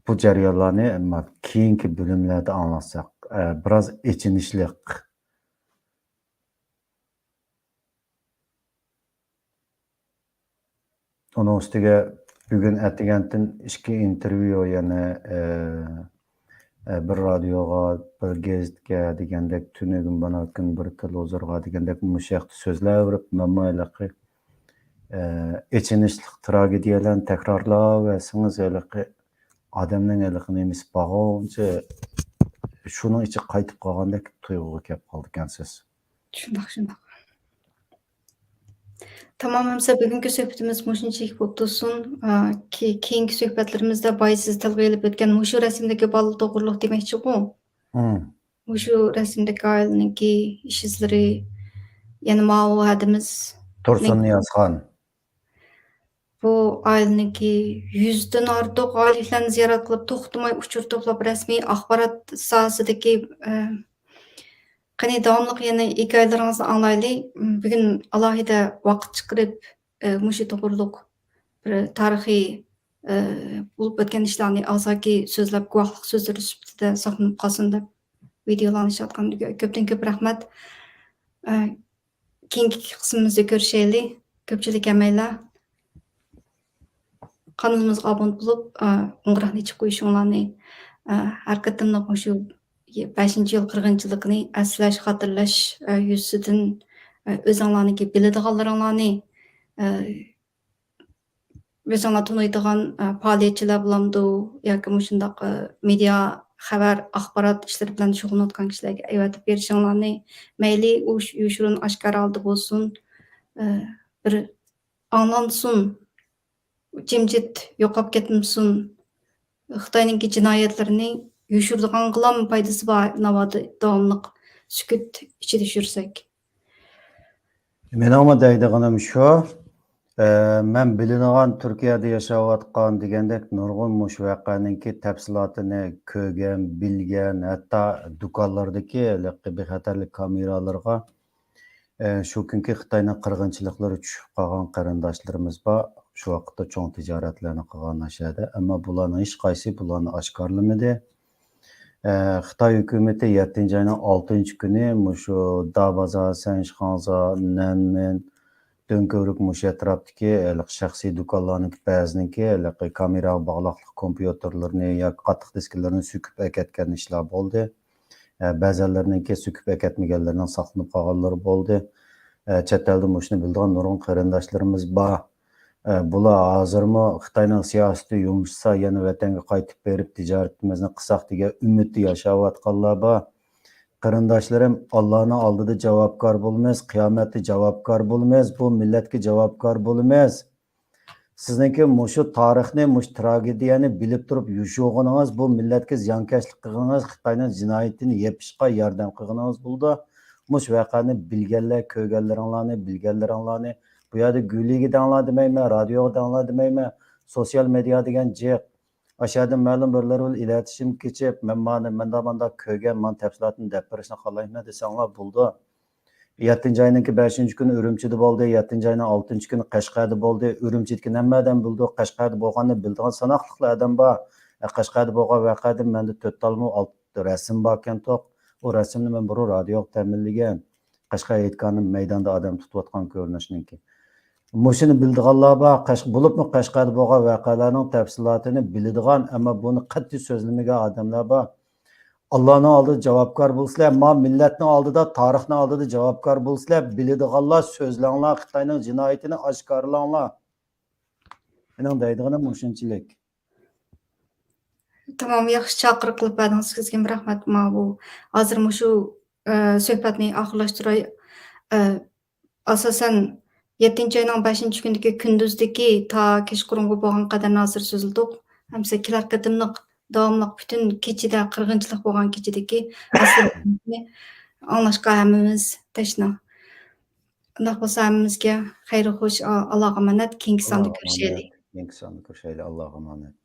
بۇ جەريانلارنى ئەمما كېيىنكى بۆلۈملەردە ئاڭلاتساق، ئە، بىراز ئېچىنىشلىق. ئۇنىڭ ئۈستىگە بۈگۈن ئەتىگەندىن ئىككى ئىنتېرۋيۇ يەنە، ئە، ئە، بىر رادىيوغا، بىر گېزىتكە دېگەندەك، تۈنۈگۈن باناركۈن بىر تېلېۋىزورغا دېگەندەك مۇشۇ ھەقتە سۆزلەۋېرىپ، مەنمۇ ھېلىقى، ئە، ئېچىنىشلىق تراگېدىيەلەرنى تەكرارلاۋەرسىڭىز، ھېلىقى ئادەمنىڭ ھېلىقى نېمىسى بارغۇچە شۇنىڭ ئىچىگە قايتىپ قالغاندەك تۇيغۇغا كەپ قالىدىكەنسىز. شۇنداق، شۇنداق. تامام، ئەمسە بۈگۈنكى سۆھبىتىمىز مۇشۇنچىلىك بولۇپ تۇرسۇن. ئا، كې-، كېيىنكى سۆھبەتلىرىمىزدە بايا سىز تىلغا ئېلىپ ئۆتكەن مۇشۇ رەسىمدىكى بالا توغرۇلۇق دېمەكچىغۇ؟ مم. مۇشۇ رەسىمدىكى ئائىلىنىڭكى ئىش ئىزلىرى، يەنە ماۋۇ ھەدىمىز تۇرسۇن نىيازخان. بۇ ئائىلىنىڭكى يۈزدىن ئارتۇق ئائىلىلەرنى زىيارەت قىلىپ، توختىماي ئۇچۇر توپلاپ، رەسمىي ئاخبارات ساھەسىدىكى، ئە، قېنى داۋاملىق يەنە ھېكايىلىرىڭىزنى ئاڭلايلى. بۈگۈن ئالاھىدە ۋاقىت چىقىرىپ، ئە، مۇشۇ توغرۇلۇق بىر تارىخىي، ئە، بولۇپ ئۆتكەن ئىشلارنى ئاغزاكى سۆزلەپ، گۇۋاھلىق سۆزلىرى سۈپىتىدە ساقلىنىپ قالسۇن دەپ ۋىدېئولارنى ئىشلەتكەن. كۆپتىن كۆپ رەھمەت. ئە، كېيىنكى قىسمىمىزدا كۆرۈشەيلى. كۆپچىلىك ھەممەيلەن قانىلىمىزغا ئابۇنە بولۇپ، ئە، قوڭغۇراقنى ئېچىپ قويۇشۇڭلارنى، ئە، ھەر قېتىملىق مۇشۇ بەشىنچى يىل قىرغىنچىلىقىنى ئەسلەش، خاتىرىلەش، ئە، يۈزىسىدىن، ئە، ئۆزۈڭلارنىڭكى بىلىدىغانلىرىڭلارنى، ئە، ئۆزۈڭلار تونۇيدىغان، ئە، پائالىيەتچىلەر بولامدۇ ياكى مۇشۇنداق، ئە، مېدىيا، خەۋەر، ئاخبارات ئىشلىرى بىلەن شۇغۇللىنىۋاتقان كىشىلەرگە ئەۋەتىپ بېرىشىڭلارنى، مەيلى ئۇ يوشۇرۇن ئاشكارا ھالدا بولسۇن، ئە، بىر ئاڭلانسۇن، جىمجىت يوقاپ كەتمىسۇن. خىتاينىڭكى جىنايەتلىرىنى يوشۇرىدىغانغىلام پايدىسى بار، ناۋادا داۋاملىق سۈكۈت ئىچىدە يۈرسەك. مېنىڭمۇ دەيدىغىنىم شۇ. ئە، مەن بىلىنىدىغان تۈركىيەدە ياشاۋاتقان دېگەندەك نۇرغۇن مۇشۇ ۋەقەنىڭكى تەپسىلاتىنى كۆرگەن، بىلگەن، ھەتتا دۇكانلاردىكى ھېلىقى بىخەتەرلىك كامېرالىرىغا، ئە، شۇ كۈنكى خىتاينىڭ قىرغىنچىلىقلىرى چۈشۈپ قالغان قېرىنداشلىرىمىز بار. شۇ ۋاقىتتا چوڭ تىجارەتلەرنى قىلغان ئاشۇ يەردە. ئەمما بۇلارنىڭ ھېچقايسى بۇلارنى ئاشكارىلىمىدى. ئە، خىتاي ھۆكۈمىتى يەتتىنچى ئاينىڭ ئالتىنچى كۈنى مۇشۇ دابازا، سەنشىخاڭزا، نەنمېن، دۆڭكۆۋرۈك مۇشۇ ئەتراپتىكى ھېلىقى شەخسىي دۇكانلارنىڭكى بەزىنىڭكى ھېلىقى كامېراغا باغلاقلىق كومپيۇتېرلىرىنى ياكى قاتتىق دىسكىلىرىنى سۆكۈپ ئەكەتكەن ئىشلار بولدى. ئە، بەزەنلىرىنىڭكى سۆكۈپ ئەكەتمىگەنلىرىنىڭ ساقلىنىپ قالغانلىرى بولدى. ئە، چەت ئەلدە مۇشۇنى بىلىدىغان نۇرغۇن قېرىنداشلىرىمىز بار. ئە، بۇلار ھازىرمۇ خىتاينىڭ سىياسىتى يۇمشىسا، يەنە ۋەتەنگە قايتىپ بېرىپ، تىجارىتىمىزنى قىلساق دېگەن ئۈمىدتە ياشاۋاتقانلار بار. قېرىنداشلىرىم، ئاللانىڭ ئالدىدا جاۋابكار بولىمىز، قىيامەتتە جاۋابكار بولىمىز، بۇ مىللەتكە جاۋابكار بولىمىز. سىزنىڭكى مۇشۇ تارىخنى، مۇشۇ تراگېدىيەنى بىلىپ تۇرۇپ يوشۇرغىنىڭىز، بۇ مىللەتكە زىيانكەشلىك قىلغىنىڭىز، خىتاينىڭ جىنايىتىنى يېپىشقا ياردەم قىلغىنىڭىز بولىدۇ. مۇشۇ ۋەقەنى بىلگەنلەر، كۆرگەنلىرىڭلارنى، بىلگەنلىرىڭلارنى، بۇ يەردە گۈلىگە دەڭلار دېمەيمەن، رادىيوغا دەڭلار دېمەيمەن، سوسىيال مېدىيا دېگەن جىق. ئاشۇ يەردىن مەلۇم بىرلەر بىلەن ئىلەتىشىم كېچىپ، مەن مانا مۇنداق مۇنداق كۆرگەن، مانا تەپسىلاتىنى دەپ بېرىشنى خالايمەن دېسەڭلار بولىدۇ. يەتتىنچى ئاينىڭكى بەشىنچى كۈنى ئۈرۈمچىدە بولدى، يەتتىنچى ئاينىڭ ئالتىنچى كۈنى قەشقەردە بولدى. ئۈرۈمچىدىكىنى ھەممە ئادەم بىلىدۇ، قەشقەردە بولغاننى بىلىدىغان ساناقلىقلا ئادەم بار. ئە، قەشقەردە بولغان ۋەقەدىن مەندە تۆت تالمۇ ئالتە رەسىم باركەنتۇق. ئۇ رەسىمنى مەن بۇرۇن رادىيوغا تەمىنلىگەن. قەشقەر ھېيتگاھىنىڭ مەيدانىدا ئادەم تۇتۇۋاتقان كۆرۈنۈشنىڭكى. مۇشۇنى بىلىدىغانلار بار، قەش-، بولۇپمۇ قەشقەردە بولغان ۋەقەلەرنىڭ تەپسىلاتىنى بىلىدىغان، ئەمما بۇنى قەتئىي سۆزلىمىگەن ئادەملەر بار. ئاللانىڭ ئالدىدا جاۋابكار بولىسىلەر، ما مىللەتنىڭ ئالدىدا، تارىخنىڭ ئالدىدا جاۋابكار بولىسىلەر. بىلىدىغانلار سۆزلەڭلار، خىتاينىڭ جىنايىتىنى ئاشكارىلاڭلار. مېنىڭ دەيدىغىنىم مۇشۇنچىلىك. تامام، ياخشى چاقىرىق قىلىپ بەردىڭىز، كۆزگىم رەھمەت. ماۋۇ ھازىر مۇشۇ، ئە، سۆھبەتنى ئاخىرلاشتۇراي. ئە، ئاساسەن، يەتتىنچى ئاينىڭ بەشىنچى كۈنىدىكى كۈندۈزدىكى تا كەچقۇرۇنغا بولغان قەدەرنى ھازىر سۆزلىدۇق. ئەمىسە كېلەر قېتىملىق داۋاملىق پۈتۈن كېچىدە قىرغىنچىلىق بولغان كېچىدىكى مەسىلىنى ئاڭلاشقا ھەممىمىز تەشنا. ئۇنداق بولسا ھەممىمىزگە خەير خوش، ئا-، ئاللاغا ئامانەت. كېيىنكى ساندا كۆرۈشەيلى. كېيىنكى ساندا كۆرۈشەيلى. ئاللاغا ئامانەت.